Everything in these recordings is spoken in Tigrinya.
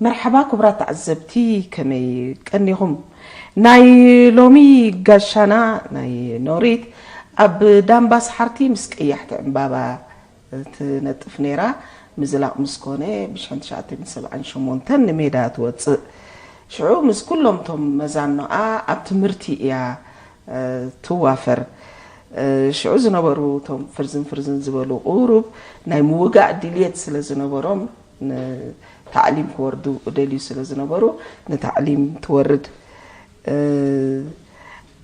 መርሓባ ክቡራት ተዓዘብቲ፣ ከመይ ቀኒኹም? ናይ ሎሚ ጋሻና ናይ ኖሪት ኣብ ዳምባ ሰሓርቲ ምስ ቀያሕቲ ዕምባባ ትነጥፍ ነይራ። ምዝላቕ ምስ ኮነ ብሽሕን ትሽዓተ ሚእትን ሰብዓን ሸሞንተን ንሜዳ ትወፅእ። ሽዑ ምስ ኩሎም ቶም መዛኖኣ ኣብ ትምህርቲ እያ ትዋፈር። ሽዑ ዝነበሩ እቶም ፍርዝን ፍርዝን ዝበሉ ቁሩብ ናይ ምውጋእ ድልየት ስለ ዝነበሮም ንታዕሊም ክወርዱ እደልዩ ስለ ዝነበሩ ንታዕሊም ትወርድ።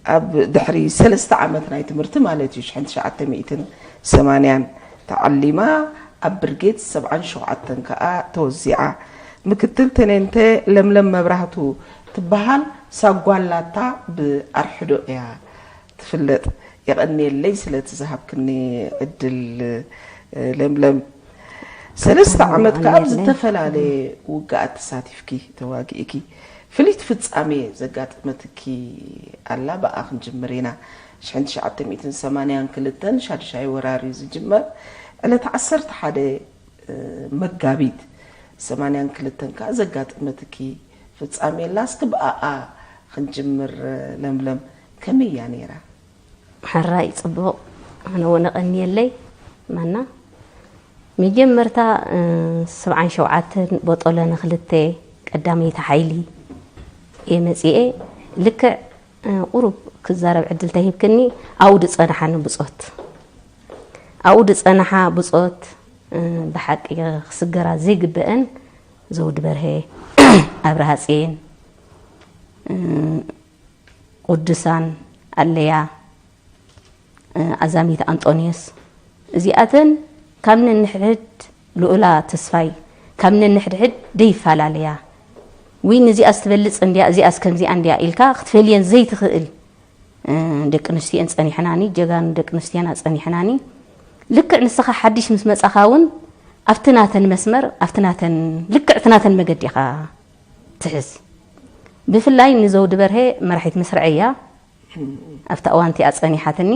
ኣብ ድሕሪ ሰለስተ ዓመት ናይ ትምህርቲ ማለት እዩ፣ ሽሕን ትሽዓተ ሚእትን ሰማንያን ተዓሊማ ኣብ ብርጌድ ሰብዓን ሸውዓተን ከኣ ተወዚዓ። ምክትል ተኔንተ ለምለም መብራህቱ ትበሃል ሳጓላታ ብኣርሕዶ እያ ትፍለጥ። የቐንየለይ ስለቲ ዝሃብክኒ ዕድል ለምለም። ሰለስተ ዓመት ከኣ ኣብ ዝተፈላለየ ውግኣት ተሳቲፍኪ ተዋጊእኪ። ፍልይቲ ፍጻሜ ዘጋጠመትኪ ኣላ፣ ብኣ ክንጅምር ኢና። ሽሕን ትሽዓተ ሚእትን ሰማንያን ክልተን ሻድሻይ ወራር እዩ ዝጅመር። ዕለት ዓሰርተ ሓደ መጋቢት ሰማንያን ክልተን ከኣ ዘጋጠመትኪ ፍጻሜ ኣላ። እስኪ ብኣኣ ክንጅምር ለምለም፣ ከመይ እያ ነይራ? ሕራይ ጽቡቕ። ኣነ እውን ኣቐንየለይ ማና። መጀመርታ ሰብዓን ሸውዓተን ቦጦለነ ክልተ ቀዳመይቲ ሓይሊ እየ መጺኤ። ልክዕ ቁሩብ ክዛረብ ዕድል ተሂብክኒ ኣብኡ ድጸናሓኒ ብጾት ኣብኡ ድጸናሓ ብጾት ብሓቂ ክስገራ ዘይግበአን ዘውዲ በርሀ፣ ኣብርሃ ጽየን፣ ቅዱሳን ኣለያ፣ ኣዛሚት ኣንጦንዮስ፣ እዚኣተን ካብ ነንሕድሕድ፣ ልኡላ ተስፋይ፣ ካብ ነንሕድሕድ ደይፈላለያ። ውይ ንዚኣስ ትበልጽ እንድያ እዚኣስ ከምዚኣ እንድያ ኢልካ ክትፈልየን ዘይትኽእል ደቂ ኣንስትዮን ጸኒሕናኒ፣ ጀጋኑ ደቂ ኣንስትዮና ጸኒሕናኒ። ልክዕ ንስኻ ሓድሽ ምስ መጻኻ እውን ኣብቲ ናተን መስመር ኣብቲ ናተን ልክዕ እቲ ናተን መገዲ ኢኻ ትሕዝ። ብፍላይ ንዘውዲ በርሀ መራሒት መስርዐይ እያ። ኣብታ እዋን እቲኣ ጸኒሓትኒ።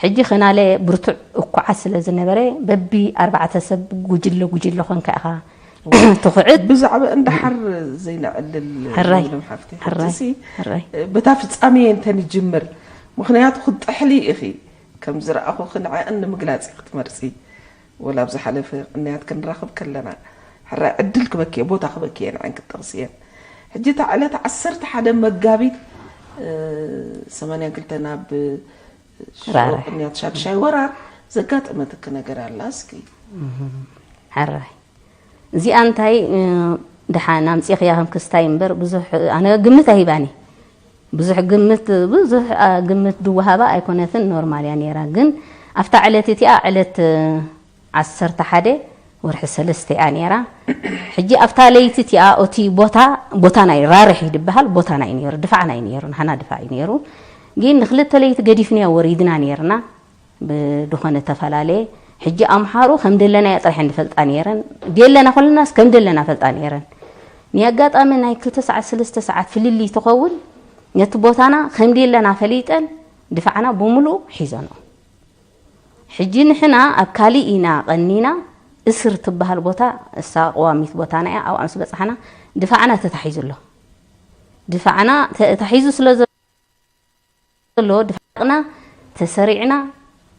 ሕጂ ኸናለ ብርቱዕ እኩዓት ስለ ዝነበረ በቢ ኣርባዕተ ሰብ ጉጅለ ጉጅለ ኾንካ ኢኻ ትኹዕት። ብዛዕባ እንዳሓር ዘይነዕልል ሕራይ፣ ለምለም ሓፍቲ፣ ሕራይ፣ ሕጂ ሲ ሕራይ። በታ ፍጻሜ እንተ ንጅምር፣ ምኽንያቱ ክትጥሕሊ ኢኺ፣ ከም ዝረኣኹኺ ንዕኣን ንምግላጽ ኢኺ ትመርጺ። ወላ ኣብ ዝሓለፈ ቅንያት ክንራኸብ ከለና ሕራይ ዕድል ክበኪየ፣ ቦታ ክበኪየ ንዐን ክትጠቕስየን። ሕጂ እታ ዕለት ዓሰርተ ሓደ መጋቢት ሰማንያን ክልተን ኣብ ሽሮ ቅንያት ሻድሻይ ወራር ዘጋጠመትኪ ነገር ኣላ እስኪ? ሕራይ እዚኣ እንታይ ደሓን ኣምፂኽያ ከም ክስታይ እምበር ብዙሕ ኣነ ግምት ኣይባኒ። ብዙሕ ግምት ብዙሕ ግምት ድወሃባ ኣይኮነትን፣ ኖርማል እያ ነይራ። ግን ኣብታ ዕለት እቲኣ ዕለት ዓሰርተ ሓደ ወርሒ ሰለስተ እያ ነይራ። ሕጂ ኣብታ ለይቲ እቲኣ ኦቲ ቦታ ቦታ ናይ ራርሕ እዩ ድበሃል፣ ቦታና እዩ ነይሩ፣ ድፋዕና እዩ ነይሩ፣ ንሃና ድፋዕ እዩ ነይሩ። ግን ንክልተ ለይቲ ገዲፍናዮ ወሪድና ነይርና። ብድኾነ ተፈላለየ። ሕጂ ኣምሓሩ ከም ደለናዮ ጥራሕ እንፈልጣ ነይረን፣ ደለና ኮለናስ ከም ደለና ፈልጣ ነይረን። ንኣጋጣሚ ናይ ክልተ ሰዓት ሰለስተ ሰዓት ፍልልይ ትኸውን፣ ነቲ ቦታና ከም ደለና ፈሊጠን ድፋዕና ብምሉኡ ሒዘንኦ። ሕጂ ንሕና ኣብ ካሊእ ኢና ቀኒና፣ እስር ትበሃል ቦታ እሳ ቀዋሚት ቦታና እያ። ኣብኣ ምስ በጻሕና ድፋዕና ተታሒዙ ኣሎ። ድፋዕና ተታሒዙ ስለ ዘሎ ድፋቕና ተሰሪዕና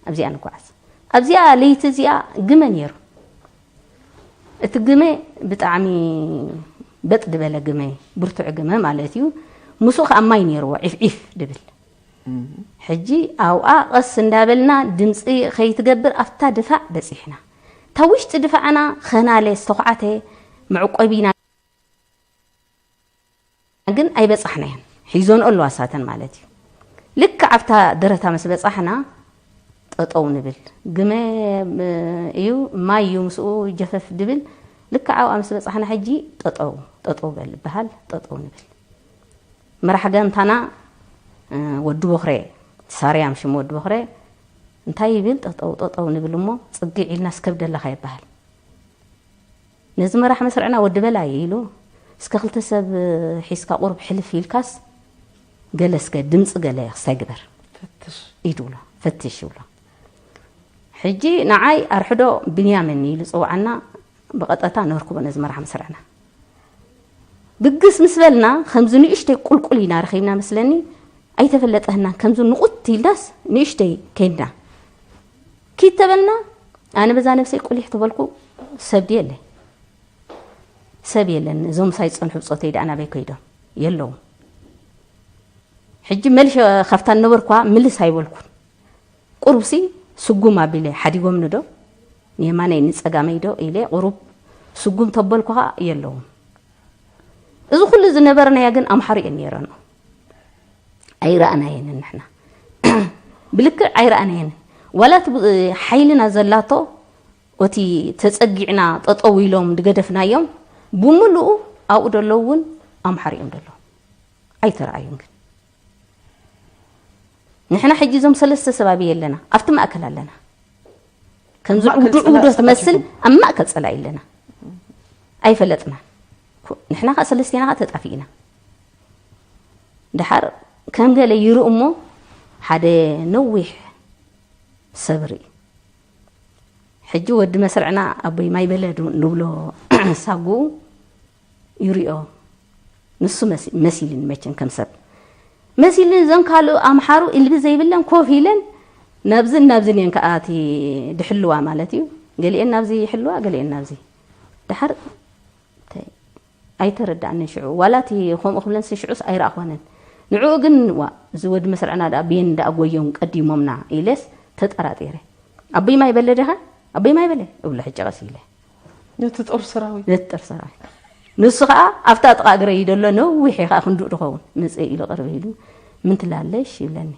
ኣብዚኣ ንጓዓዝ። ኣብዚኣ ለይቲ እዚኣ ግመ ነይሩ። እቲ ግመ ብጣዕሚ በጥ ድበለ ግመ፣ ብርቱዕ ግመ ማለት እዩ። ምስኡ ከዓ ማይ ነይርዎ፣ ዒፍ ዒፍ ድብል። ሕጂ ኣብኣ ቀስ እንዳበልና ድምፂ ከይትገብር ኣብታ ድፋዕ በፂሕና። እታ ውሽጢ ድፋዕና ኸናለ ዝተዃዕተ መዕቆቢና ግን ኣይበጻሕናዮን። ሒዞንኦ ኣለዋ እሳተን ማለት እዩ። ልክዕ ኣብታ ደረታ ምስ በጻሕና ጠጠው ንብል። ግመ እዩ፣ ማይ እዩ ምስኡ ጀፈፍ ድብል። ልክዕ ኣብኣ ምስ በጻሕና ሕጂ ጠጠው፣ ጠጠው በል ይበሃል፣ ጠጠው ንብል። መራሕ ጋንታና ወዲ ቦኽረ፣ ሳርያም ሽም ወዲ ቦኽረ እንታይ ይብል? ጠጠው፣ ጠጠው ንብል እሞ ጽግዕ ኢልና እስከብ ደለኻ ይበሃል። ነዚ መራሕ መስርዕና ወዲ በላይ ኢሉ እስከ ክልተ ሰብ ሒዝካ ቁሩብ ሕልፍ ኢልካስ ገለ እስከ ድምፂ ገለ ክስታይ ግበር ፈትሽ። ኢዱ ብሎ፣ ፈትሽ ይብሎ። ሕጂ ንዓይ ኣርሕዶ ብንያምን ኢሉ ፀውዓና፣ ብቐጠታ ነርክቦ ነዚ መራሕ መስርዕና። ብግስ ምስ በልና ከምዚ ንእሽተይ ቁልቁል ኢና ረኺብና መስለኒ። ኣይተፈለጠህናን ከምዚ ንቑት ኢልናስ ንእሽተይ ከይድና ኪድ ተበልና። ኣነ በዛ ነብሰይ ቁሊሕ ተበልኩ። ሰብ ድየለ ሰብ የለን። እዞም ምሳይ ዝጸንሑ ብጾተይ ደኣ ናበይ ከይዶም? የለውም። ሕጂ መልሸ ካብታ ነበርኳ ምልስ ኣይበልኩን። ቁሩብሲ ስጉም ኣቢለ ሓዲጎምኒ ዶ ንየማነይ ንጸጋመይ ዶ ኢለ ቁሩብ ስጉም ተበልኩ ኸኣ የለውም። እዚ ኩሉ ዝነበርናያ ግን ኣምሓሩ እየን ነይረንኦ። ኣይረኣናየንን ንሕና ብልክዕ ኣይረኣናየንን። ዋላ እቲ ብ- ሓይልና ዘላቶ እቲ ተጸጊዕና ጠጠው ኢሎም ዝገደፍናዮም ብምሉኡ ኣብኡ ደለዉ እውን ኣምሓሩ እዮም ደለዉ። ኣይተረኣዩን ግን ንሕና ሕጂ እዞም ሰለስተ ሰብ ኣበይ ኣለና? ኣብቲ ማእከል ኣለና። ከምዚ ማእከል ዑዱዑ ጸላኢ ዶ ትመስል ተኣኪቡ። ኣብ ማእከል ጸላኢ ኣለና። ኣይፈለጥና። ንሕና ኸዓ ሰለስቴና ኸዓ ተጣፊእና። ደሓር ከም ገለ ይርእ እሞ ሓደ ነዊሕ ሰብሪ። ሕጂ ወዲ መስርዕና ኣቦይ ማይ በለ ዱ- ንብሎ ሳጉኡ ይሪኦ። ንሱ መሲ- መሲልኒ መቸም ከም ሰብ መሲልኒ። እዘን ካልእ ኣምሓሩ ኢልቢ ዘይብለን ኮፍ ኢለን ናብዝን ናብዝን እየን ከኣ እቲ ድሕልዋ ማለት እዩ። ገሊኤን ናብዚ ይሕልዋ፣ ገሊኤን ናብዚ። ደሓር እንታይ ኣይተረዳእንን ሽዑ። ዋላ እቲ ከምኡ ክብለንሲ ሽዑስ ኣይረኣኾንን። ንዕኡ ግን ዋ እዚ ወዲ መስርዕና ደኣ ብየን ደኣ ጎዮም ቀዲሞምና ኢለስ ተጠራጢረ። ኣቦይ ማይ በለ ደኻ? ኣቦይ ማይ በለ እብሎ ሕጨቐስ ኢለ። ነቲ ጦር ሰራዊት ነቲ ጦር ሰራዊት ንሱ ኸዓ ኣብታ ጥቓ እግረይ እዩ ደሎ። ነዊሕ እየ ኸዓ ክንድኡ ድኸውን ምጽእ ኢሉ ቅርብ ኢሉ ምን ትላለሽ ይብለኒ።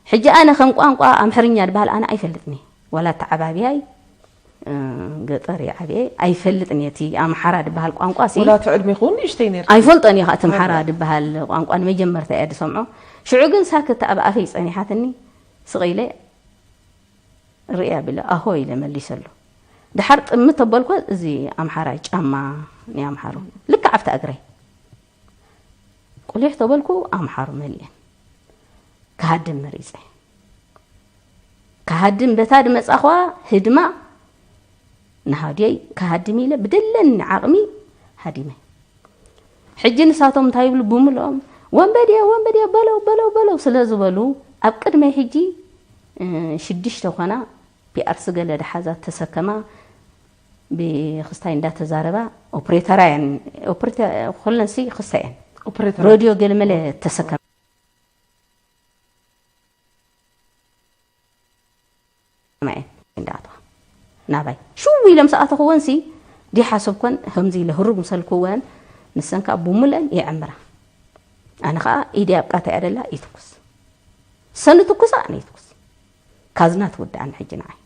ሕጂ ኣነ ከም ቋንቋ ኣምሕርኛ ድበሃል ኣነ ኣይፈልጥኒ። ዋላ ተዓባብያይ ገጠር ይዓብየ ኣይፈልጥን እየ። እቲ ኣምሓራ ድበሃል ቋንቋ ሲ ወላ እቲ ዕድሜ ክውን ንእሽተይ ነርኪ። ኣይፈልጦን እየ። እቲ ኣምሓራ ድበሃል ቋንቋ ንመጀመርታ እየ ድሰምዖ። ሽዑ ግን ሳክት ኣብ ኣፈይ ጸኒሓትኒ። ስቕ ኢለ ርእያ ቢለ ኣሆ ኢለ መሊሰሉ። ድሓር ጥምት ተበልኮ እዚ ኣምሓራይ ጫማ ናይ ኣምሓሩ ልክዕ ኣብቲ እግረይ ቁሊሕ ተበልኩ። ኣምሓሩ መሊኤን ክሃድም መሪጸ። ክሃድም በታ ድመጻኹዋ ህድማ ንሃድየይ ክሃድም ኢለ ብደለኒ ዓቕሚ ሃዲመ። ሕጂ ንሳቶም እንታይ ይብሉ ብምልኦም ወንበዴ ወንበዴ በለው በለው በለው ስለ ዝበሉ ኣብ ቅድመይ ሕጂ ሽድሽተ ኮና ፒኣርሲ ገለ ድሓዛ ተሰከማ ብክስታይ እንዳተዛረባ ኦፕሬተራ እየን። ኩለንሲ ክስታይ እየን። ኦፕሬተራ። ሮድዮ ገለመለ ተሰከማ። ማኤን እንዳኣተዋ ናባይ ሽው ኢለ ምስ ኣተኽወንሲ ዲሓሰብኮን ከምዚ ኢለ ህሩግ ምሰልክወን ንሰን ከዓ ብሙለን ይዕምራ። ኣነ ከዓ ኢዲ ኣብ ቃታ እያ ደላ ይትኩስ ሰኒ ትኩሳ ኣነ ይትኩስ። ካዝና ትውድኣኒ ሕጂ ንዓይ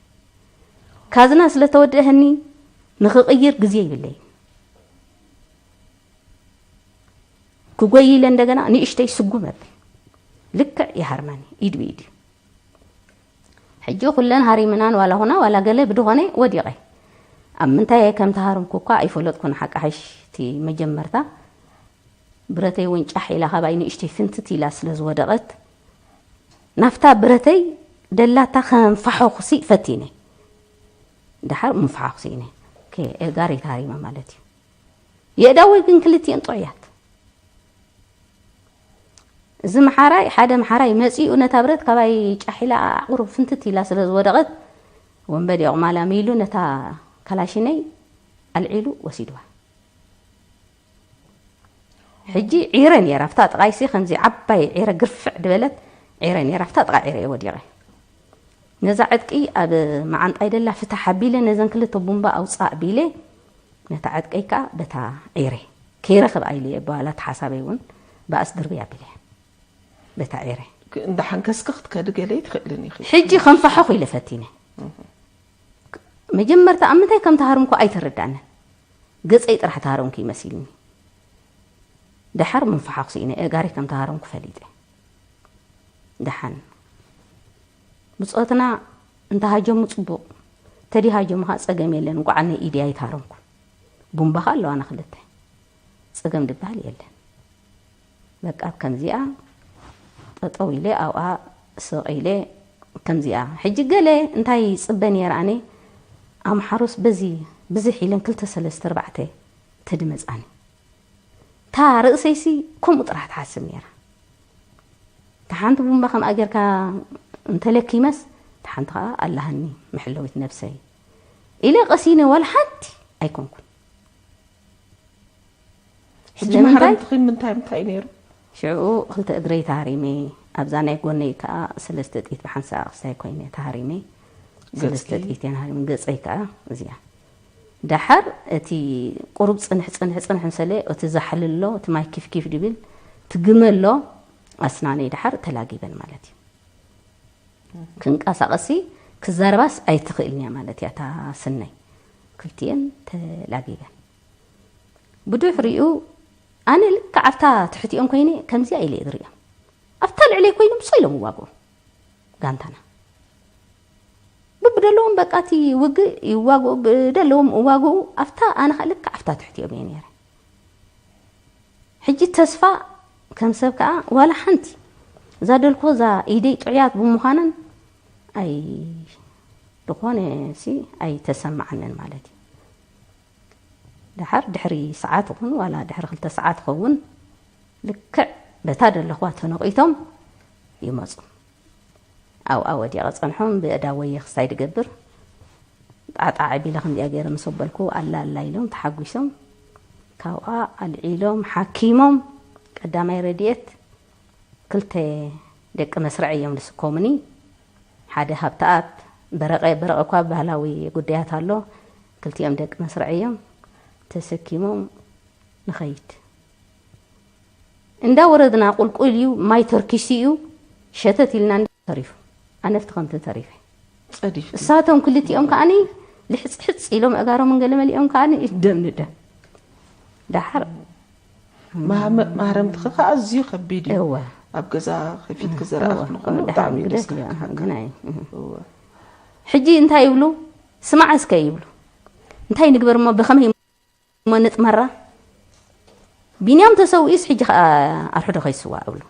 ካዝና ስለተወድአኒ ንኽቕይር ግዜ ይብለይ። ክጎይ ኢለ እንደገና ንእሽተይ ስጉም እብል ልክዕ ይሃርመኒ ኢድ ብኢድ እዩ። ሕጂ ኩለን ሃሪምናን ዋላ ኹና ዋላ ገለ ብድኾነ ወዲቐ ኣብ ምንታይ ከም ተሃርምኩ እኳ ኣይፈለጥኩን። ሓቂ ሓሽ እቲ መጀመርታ ብረተይ እውን ጫሕ ኢላ ካባይ ንእሽተይ ፍንትት ኢላ ስለ ዝወደቐት ናብታ ብረተይ ደላታ ከንፋሖ ክሲ ፈቲነ ድሓር ምንፋሖ ክሲ ኢነ ጋሪ ተሃሪመ ማለት እዩ። የእዳወይ ግን ክልቲኤን ጥዑያት። እዚ መሓራይ ሓደ መሓራይ መፂኡ ነታ ብረት ካባይ ጫሕ ኢላ ኣዕቑሩ ፍንትት ኢላ ስለ ዝወደቐት ወንበዴ ቁማላም ኢሉ ነታ ካላሽነይ ኣልዒሉ ወሲድዋ። ሕጂ ዒረ ነይራ ኣብታ ጥቓይሲ ከምዚ ዓባይ ዒረ ግርፍዕ ድበለት ዒረ ነይራ ኣብታ ጥቓ ዒረ እየ ወዲቐ። ነዛ ዕጥቂ ኣብ መዓንጣይ ደላ ፍታሕ ኣቢለ ነዘን ክልተ ቡምባ ኣውፃእ ቢለ ነታ ዕጥቀይ ከዓ በታ ዒረ ከይረኽብ ኣይልየ በኋላ ተሓሳበይ እውን በኣስ ድርበይ ኣቢለ በታ ዒረ እንዳ ሓንከስኪ ክትከዲ ገለ ይትኽእልን ኢኺ። ሕጂ ከም ፈሓኹ ኢለ ፈቲነ። መጀመርታ ኣብ ምንታይ ከም ተሃርምኩ ኣይተረዳእንን። ገፀይ ጥራሕ ተሃረምኩ ይመሲልኒ። ደሓር ምንፍሓኹ ስኢነ እጋሪ ከም ተሃረምኩ ፈሊጠ። ደሓን ብጾትና እንተሃጀሙ ጽቡቕ፣ ተዲሃጀሙ ኸኣ ጸገም የለን። እንቋዕ ኣነ ኢደይ ኣይተሃረምኩ። ቡምባ ኸኣ ኣለዋና ክልተ። ጸገም ድበሃል የለን። በቃ ኣብ ከምዚኣ ጠጠው ኢለ ኣብኣ ስቕ ኢለ ከምዚኣ። ሕጂ ገለ እንታይ ይጽበ ነይረ ኣነ ኣምሓሩስ በዚ ብዝሕ ኢለን ክልተ ሰለስተ ኣርባዕተ ተድመጻኒ። እታ ርእሰይሲ ከምኡ ጥራሕ ትሓስብ ነይራ። እታ ሓንቲ ቡምባ ከምኣ ጌርካ እንተለኪመስ፣ እታ ሓንቲ ኸዓ ኣላሃኒ መሐለዊት ነብሰይ ኢለ ቀሲነ ዋላ ሓንቲ ኣይኮንኩን። ሕጂ ስለምንታይ? ማህረምትኺ ምንታይ ምንታይ እዩ ነይሩ? ሽዑ ክልተ እግረይ ተሃሪመ፣ ኣብዛ ናይ ጎነይ ከዓ ሰለስተ ጥይት ብሓንሳእ ክስታይ ኮይነ ተሃሪመ። ሰለስተ ገጽኪ? ጥይት እየን ሃሪመ፣ ገጸይ ከዓ እዚኣ። ደሓር እቲ ቁሩብ ጽንሕ ጽንሕ ጽንሕ እንሰለ እቲ ዛሕሊ ኣሎ፣ እቲ ማይ ኪፍ ኪፍ ድብል ትግመ ኣሎ፣ ኣስናነይ ደሓር ተላጊበን ማለት እዩ። ክንቀሳቐሲ ክዛረባስ ኣይትኽእልን እያ ማለት እያ እታ ስነይ። ክልቲኤን ተላጊበን። ብድሕሪኡ ኣነ ልክዕ ኣብታ ትሕቲኦም ኮይነ ከምዚኣ ኢለ እየ ዝሪኦም። ኣብታ ልዕለይ ኮይኖም ሰው ኢሎም ይዋግኡ ጋንታና። ብብደለዎም በቃ እቲ ውግእ ይዋግኡ፣ ብደለዎም እዋግኡ። ኣብታ ኣነ ኸዓ ልክዕ ኣብታ ትሕቲኦም እየ ነይረ። ሕጂ ተስፋ ከም ሰብ ከኣ ዋላ ሓንቲ እዛ ደልኮ እዛ ኢደይ ጥዑያት ብምዃነን ኣይ ዝኾነ ሲ ኣይተሰማዓንን ማለት እዩ። ደሓር ድሕሪ ሰዓት ይኹን ዋላ ድሕሪ ክልተ ሰዓት ይኸውን ልክዕ በታ ደለኽዋ ተነቒቶም ይመጹ። ኣብኣ ወዲቐ ጸንሖም ብእዳ ወየ ክሳይ ድገብር ጣዕጣዕ ኣቢለ ከምዚኣ ገይረ ምስ ኣበልኩ ኣላ ኣላ ኢሎም ተሓጒሶም ካብኣ ኣልዒሎም ሓኪሞም ቀዳማይ ረድኤት ክልተ ደቂ መስርዕ እዮም ዝስከሙኒ። ሓደ ሃብተኣብ በረቐ በረቐ እኳ ባህላዊ ጉዳያት ኣሎ። ክልቲኦም ደቂ መስርዕ እዮም ተሰኪሞም ንኸይድ። እንዳ ወረድና ቁልቁል እዩ፣ ማይ ተርኪሱ እዩ፣ ሸተት ኢልና እንዳ ተሪፉ። ኣነ ኣብቲ ከምቲ ተሪፈ። ጸዲፍ እሳቶም ክልቲኦም ከኣኒ ልሕጽ ሕጽ ኢሎም ኣእጋሮምን ገለ መሊኦም ከኣኒ ደም ንደም። ደሓር ማህመ- ማህረምትኺ ከዓ ኣዝዩ ከቢድ እዩ። እወ። ኣብ ገዛ ከፊትኪ እወ። ዘረኣኽኒ ኩሉ እወ፣ ብጣዕሚ እዩ ግደፍ ደስ እዩ፣ ክብለካ። ግን ኣይ- እህ። እወ። ሕጂ እንታይ ይብሉ? ስማዕ እስከ ይብሉ። እንታይ ንግበር እሞ ብኸመይ እሞ ንጥመራ? ቢንያም ተሰዊኡስ ሕጂ ኸኣ ኣርሕዶ ከይስዋእ እብሉ።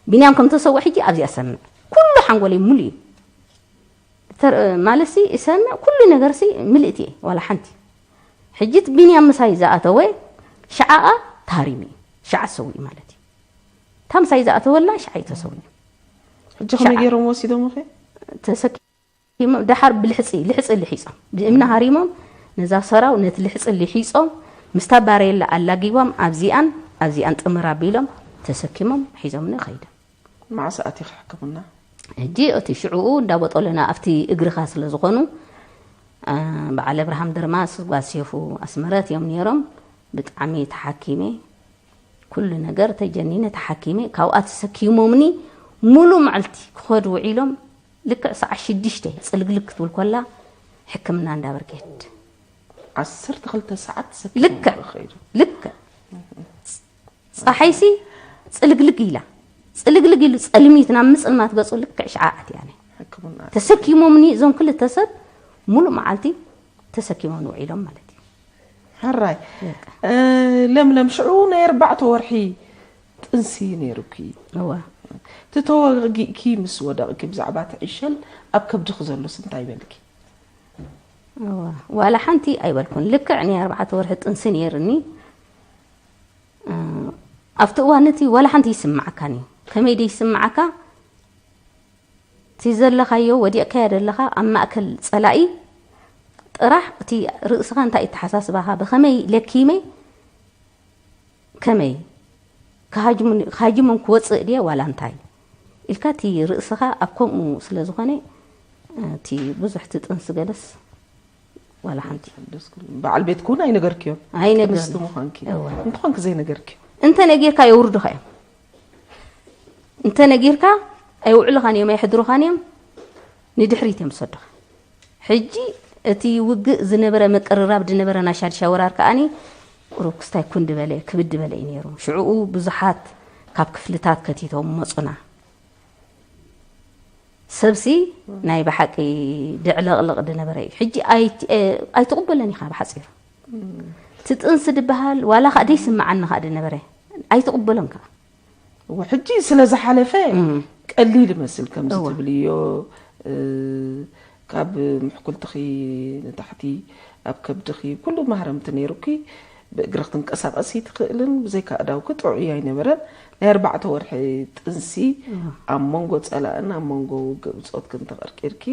ቢንያም ከም ተሰውአ ሕጂ ኣብዚኣ ሰምዕ። ኩሉ ሓንጎለይ ሙሉ እዩ። ተር- ማለትሲ ይሰምዕ ኩሉ ነገርሲ ምልእቲ እየ ዋላ ሓንቲ። ሕጂ እቲ ቢንያም ምሳይ ዝኣተወ ሸዓኣ ተሃሪሙ እዩ። ሸዓ ተሰዊኡ ማለት እዩ። እታ ምሳይ ዝኣተወላ ሸዓ እዩ ተሰዊኡ። ሕጂ ከመይ ሸዓ- ገይሮም ወሲዶምኺ? ተሰኪሞም ደሓር ብልሕፂ ልሕፂ ልሒፆም ብእምኒ ሃሪሞም ነዛ ሰራው ነቲ ልሕፂ ልሒፆም ምስታ ባሬላ ኣላጊቦም ኣብዚኣን ኣብዚኣን ጥምር ኣቢሎም ተሰኪሞም ሒዞምኒ ከይዶም። መዓስ ኣቲኺ ሕክምና? ሕጂ እቲ ሽዕኡ እንዳ ቦጦለና ኣብቲ እግርኻ ስለ ዝኾኑ አ፣ በዓል ኣብርሃም ድርማስ ጓል ሴፉ ኣስመረት እዮም ነይሮም። ብጣዕሚ ተሓኪመ ኩሉ ነገር ተጀኒነ ተሓኪመ ካብኣ ተሰኪሞምኒ ሙሉእ መዓልቲ ክኸዱ ውዒሎም ልክዕ ሰዓት ሽዱሽተ ፅልግልግ ክትብል ኮላ ሕክምና እንዳ ብርጌድ ዓሰርተ ክልተ ሰዓት ልክዕ ተሰኪሞም ከይዱ። ልክዕ ፀሓይሲ ፅልግልግ ኢላ ፅልግልግ ኢሉ ፀልሚት ናብ ምፅልማት ገፁ ልክዕ ሸዓ ኣትያነ ሕክምና ተሰኪሞምኒ እዞም ክልተ ሰብ ሙሉእ መዓልቲ ተሰኪሞም ውዒሎም ማለት እዩ። ሕራይ እ፣ ለምለም ሽዑ ናይ ኣርባዕተ ወርሒ ጥንሲ ነይሩኪ እዋ ትተወጊእኪ ምስ ወደቕኪ ብዛዕባ ትዕሸል ኣብ ከብድኺ ዘሎስ እንታይ በልኪ? እዋ ዋላ ሓንቲ ኣይበልኩን። ልክዕ ናይ ኣርባዕተ ወርሒ ጥንሲ ነይርኒ። እ፣ ኣብቲ እዋን እቲ ዋላ ሓንቲ ይስምዓካን እዩ። ከመይ ደ ይስምዓካ? እቲ ዘለኻዮ ወዲቕካዮ ዘለኻ ኣብ ማእከል ጸላኢ ጥራሕ እቲ ርእስኻ እንታይ እዩ ኣተሓሳስባኻ ብኸመይ ለኪመ ከመይ ክሃጅሙኒ- ክሃጅሞም ክወፅእ ድየ ዋላ እንታይ ኢልካ እቲ ርእስኻ ኣብ ከምኡ ስለ ዝኾነ እቲ ብዙሕ እቲ ጥንሲ ገለስ ዋላ ሓንቲ በዓል ቤትኪ እውን ኣይነገርክዮን ኣይነገርኒ ጥንስቲ ምዃንኪ እወ እንተኾን ክዘይነገርኪ እንተ ነጊርካ የውርዱኻ እዮም እንተ ነጊርካ ኣይውዕሉኻን እዮም ኣየሕድሩኻን እዮም ንድሕሪት እዮም ዝሰዱኻ ሕጂ እቲ ውግእ ዝነበረ ምቅርራብ ዝነበረ ናይ ሻድሻ ወራር ከኣኒ ቁሩብ ክስታይ ኩን ድበለ ክብድ ድበለ እዩ ነይሩ ሽዕኡ ብዙሓት ካብ ክፍልታት ከቲቶም መፁና ሰብሲ ናይ ብሓቂ ድዕለቕልቕ ዝነበረ እዩ ሕጂ ኣይትቕበለን ኢኻ ብሓፂሩ እቲ ጥንሲ ዝበሃል ዋላ ከዓ ደይስምዓኒ ከዓ ዝነበረ ኣይትቕበሎን ከዓ እወ ሕጂ ስለ ዝሓለፈ ቀሊል ይመስል ከምዚ ትብልዮ ካብ ምሕኩልትኺ ንታሕቲ ኣብ ከብድኺ ኩሉ ማህረምቲ ነይሩኪ ብእግሪ ክትንቀሳቐሲ ትኽእልን ብዘይካ ኣእዳውኪ ጥዑይ ኣይነበረን። ናይ ኣርባዕተ ወርሒ ጥንሲ ኣብ መንጎ ጸላእን ኣብ መንጎ ውግእ ብጾትክን ተቐርቂርኪ፣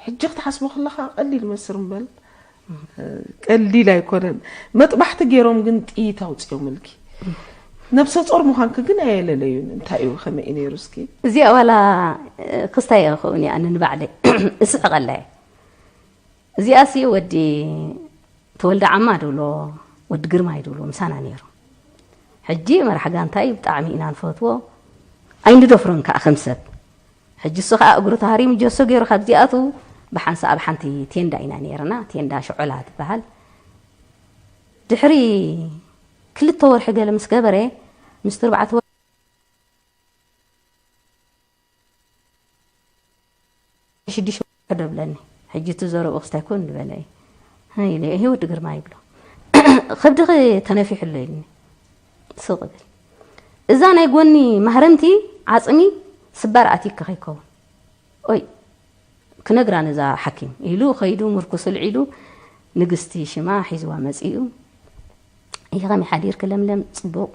ሕጂ ክትሓስቦ ከለኻ ቀሊል መስር እምበል ቀሊል ኣይኮነን። መጥባሕቲ ገይሮም ግን ጥይት ኣውጺኦምልኪ። ነብሰ ጾር ምዃንኪ ግን ኣየለለዩን። እንታይ እዩ፣ ከመይ እዩ ነይሩ እስኪ? እዚኣ ዋላ ክስታይ ክኸውን እያ፣ ኣነ ንባዕለይ እስሕቐላ እየ። እዚኣሲ ወዲ ተወልደ ዓማ ድብሎ፣ ወዲ ግርማይ ድብሎ ምሳና ነይሩ። ሕጂ መራሕ ጋንታ እዩ፣ ብጣዕሚ ኢና ንፈትዎ፣ ኣይንደፍሮን ከዓ ከም ሰብ። ሕጂ እሱ ከዓ እግሩ ተሃሪሙ ጀሶ ገይሩ ካብ ዚኣቱ ብሓንሳእ ኣብ ሓንቲ ቴንዳ ኢና ነይርና፣ ቴንዳ ሸዖላ ትበሃል። ድሕሪ ክልተ ወርሒ ገለ ምስ ገበረ፣ ምስ ትርባዕተ ወርሒ ሽዱሽተ ወርሒ ዶ ብለኒ። ሕጂ እቲ ዘረብኡ ክስታይ ኮን ዝበለ እዩ። ሃይ ኢለ፣ ይሄ ወዲ ግርማ ይብሎ። ከብድኺ ተነፊሑ ኣሎ ኢልኒ። ስቕ ብል። እዛ ናይ ጎኒ ማህረምቲ ዓጽሚ ስባር ኣቲካ ከይከውን። ኦይ፣ ክነግራ ነዛ ሓኪም ኢሉ ኸይዱ ምርኩስ ልዒሉ ንግስቲ ሽማ ሒዝዋ መጺኡ። ይኸ ከመይ ሓዲርኪ ለምለም? ጽቡቕ።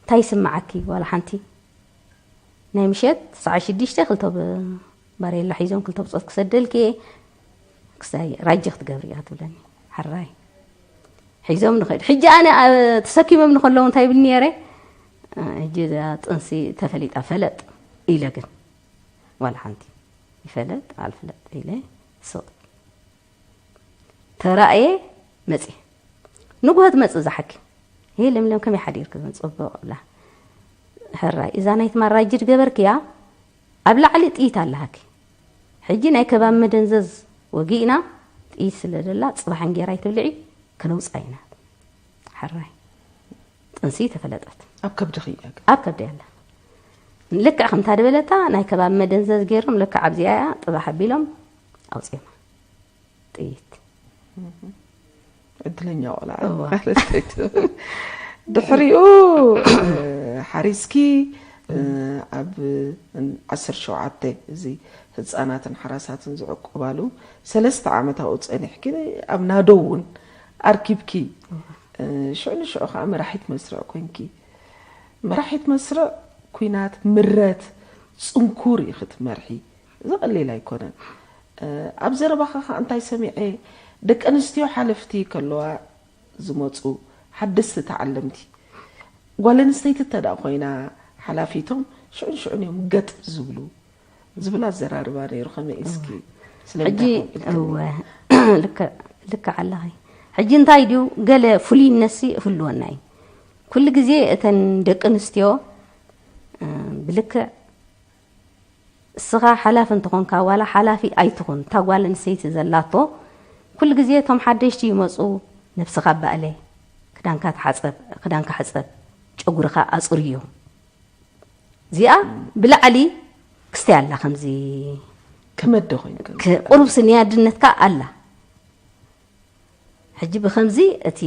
እንታይ ይስምዓኪ? ዋላ ሓንቲ። ናይ ምሸት ሰዓት ሽዱሽተ ክልተ ብ- ባሬላ ሒዞም ክልተ ብጾት ክሰደልኪ እየ። ክስታይ ራጂ ክትገብሪ እያ ትብለኒ። ሓራይ። ሒዞም ንኸይድ። ሕጂ ኣነ ኣ- ተሰኪሞም ንኸለዉ እንታይ ይብል ነይረ? እ፣ ሕጂ እዛ ጥንሲ ተፈሊጣ ፈለጥ ኢለ ግን ዋላ ሓንቲ ይፈለጥ ኣልፍለጥ ኢለ ስቕ ተራእየ መጽየ። ንግሆ ትመጽእ እዛ ሓኪም። "ሄ ለምለም ከመይ ሓዲርኪ?" ጽቡቕ ብላ። "ሕራይ እዛ ናይ ትማል ራይጂ ድገበርክያ ኣብ ላዕሊ ጥይት ኣለሃኪ። ሕጂ ናይ ከባቢ መደንዘዝ ወጊእና ጥይት ስለ ደላ ጽባሕ እንጌራ ኣይትብልዒ፣ ክነውጽኣ ኢና። ሕራይ ጥንሲ ተፈለጠት። ኣብ ከብድኺ እያ ግን? ኣብ ከብዲ ኣላ። ልክዕ ከምታ ድበለታ ናይ ከባቢ መደንዘዝ ገይሮም ልክዕ ኣብዚኣ እያ ጥባሕ ኣቢሎም ኣውፅዮማ ጥይት። ዕድለኛ ቆልዓ እዋ። ማለት እዩ። ድሕሪኡ ሓሪስኪ ኣብ ዓሰርተ ሸውዓተ እዚ ህፃናትን ሓራሳትን ዝዕቆባሉ ሰለስተ ዓመት ኣብኡ ፀኒሕኪ ኣብ ናዶ እውን ኣርኪብኪ ሽዑ ንሽዑ ከዓ መራሒት መስርዕ ኮንኪ። መራሒት መስርዕ ኩናት ምረት ፅንኩር ኢኺ ትመርሒ። እዚ ቀሊል ኣይኮነን። ኣብ ዘረባኻ ከዓ እንታይ ሰሚዐ፣ ደቂ ኣንስትዮ ሓለፍቲ ከለዋ ዝመፁ ሓደስቲ ተዓለምቲ ጓል ኣንስተይቲ እንተ ደኣ ኮይና ሓላፊቶም ሽዑን ሽዑን እዮም ገጥ ዝብሉ ዝብል ኣዘራርባ ነይሩ። ከመይ እስኪ ሕጂ እወ ልክዕ ኣለኺ። ሕጂ እንታይ ድዩ ገለ ፍሉይነትሲ ይህልወና እዩ። ኩሉ ግዜ እተን ደቂ ኣንስትዮ ብልክዕ እስኻ ሓላፊ እንተኾንካ ዋላ ሓላፊ ኣይትኹን እታ ጓል ኣንስተይቲ ዘላቶ ኩሉ ግዜ እቶም ሓደሽቲ ይመፁ ነብስኻ ኣባእለ ክዳንካ ተሓፀብ ክዳንካ ሕፀብ ጨጉርኻ ኣፅርዮ እዚኣ ብላዕሊ ክስታይ ኣላ ከምዚ ከመደ ኮይንካ ቁሩብ ስኒ ኣድነትካ ኣላ ሕጂ ብኸምዚ እቲ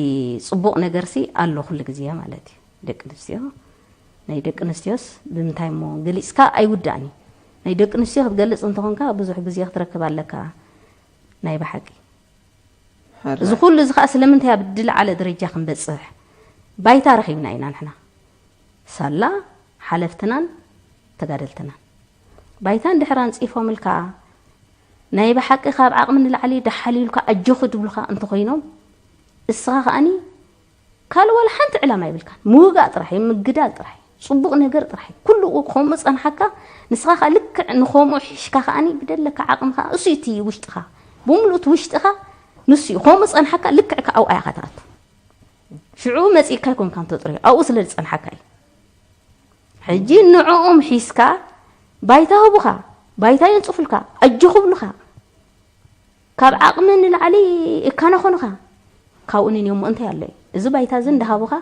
ፅቡቕ ነገርሲ ኣሎ ኩሉ ግዜ ማለት እዩ ደቂ ኣንስትዮ ናይ ደቂ ኣንስትዮስ ብምንታይ እሞ ገሊፅካ ኣይውዳእን እዩ ናይ ደቂ ኣንስትዮ ክትገልፅ እንተኾንካ ብዙሕ ግዜ ክትረክብ ኣለካ ናይ ብሓቂ እዚ ኩሉ እዚ ከዓ ስለምንታይ ኣብ ድለዓለ ደረጃ ክንበፅሕ ባይታ ረኺብና ኢና ንሕና ሳላ ሓለፍትናን ተጋደልትናን ባይታ እንድሕር ኣንፂፎምልካ ናይ ብሓቂ ካብ ዓቕሚ ንላዕሊ ደሓል ኢሉካ ኣጆኺ ድብሉኻ እንተኾይኖም እስኻ ከኣኒ ካልእ ዋላ ሓንቲ ዕላማ የብልካን ምውጋእ ጥራሕ እዩ ምግዳል ጥራሕ እዩ ፅቡቕ ነገር ጥራሕ እዩ ኩሉ ከምኡ ፀንሓካ ንስኻ ከዓ ልክዕ ንኸምኡ ሒሽካ ከኣኒ ብደለካ ዓቕሚ ከዓ እሱ እቲ ውሽጥኻ ብምሉእ እቲ ውሽጥኻ ንሱ እዩ ከምኡ ፀንሓካ ልክዕ ከዓ ኣብኣ ኢኻ ትኣቱ ሽዑ መፂእካ ኣይኮንካን ተጥርዮ ኣብኡ ስለ ዝፀንሓካ እዩ ሕጂ ንዕኦም ሒዝካ ባይታ ህቡኻ ባይታ የንፅፉልካ ኣጆ ክብሉኻ ካብ ዓቕሚ ንላዕሊ እካናኾኑኻ ካብኡ ንንዮሞ እንታይ ኣሎ እዩ እዚ ባይታ እዚ እንዳሃቡኻ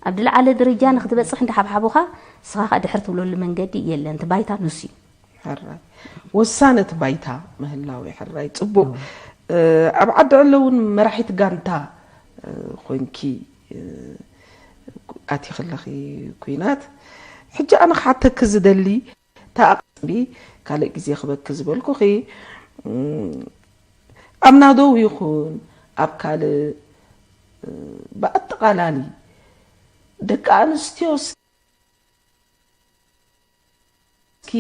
ኣብ ድለዓለ ደረጃ ንክትበፅሕ እንዳሓብሓቡኻ ንስኻ ከዓ ድሕር ትብለሉ መንገዲ የለን እቲ ባይታ ንሱ እዩ ሕራይ ወሳነ እቲ ባይታ ምህላው ሕራይ ፅቡቅ ኣብ ዓዲ ዕለ እውን መራሒት ጋንታ ኮይንኪ ኣቲኺ ኣለኺ ኩናት ሕጂ ኣነ ክሓተኪ ዝደሊ ተኣቅቢ ካልእ ግዜ ክበኪ ዝበልኩኺ ኣብ ናደው ይኹን ኣብ ካልእ ብኣጠቃ ኣላሊ ደቂ ኣንስትዮ እስኪ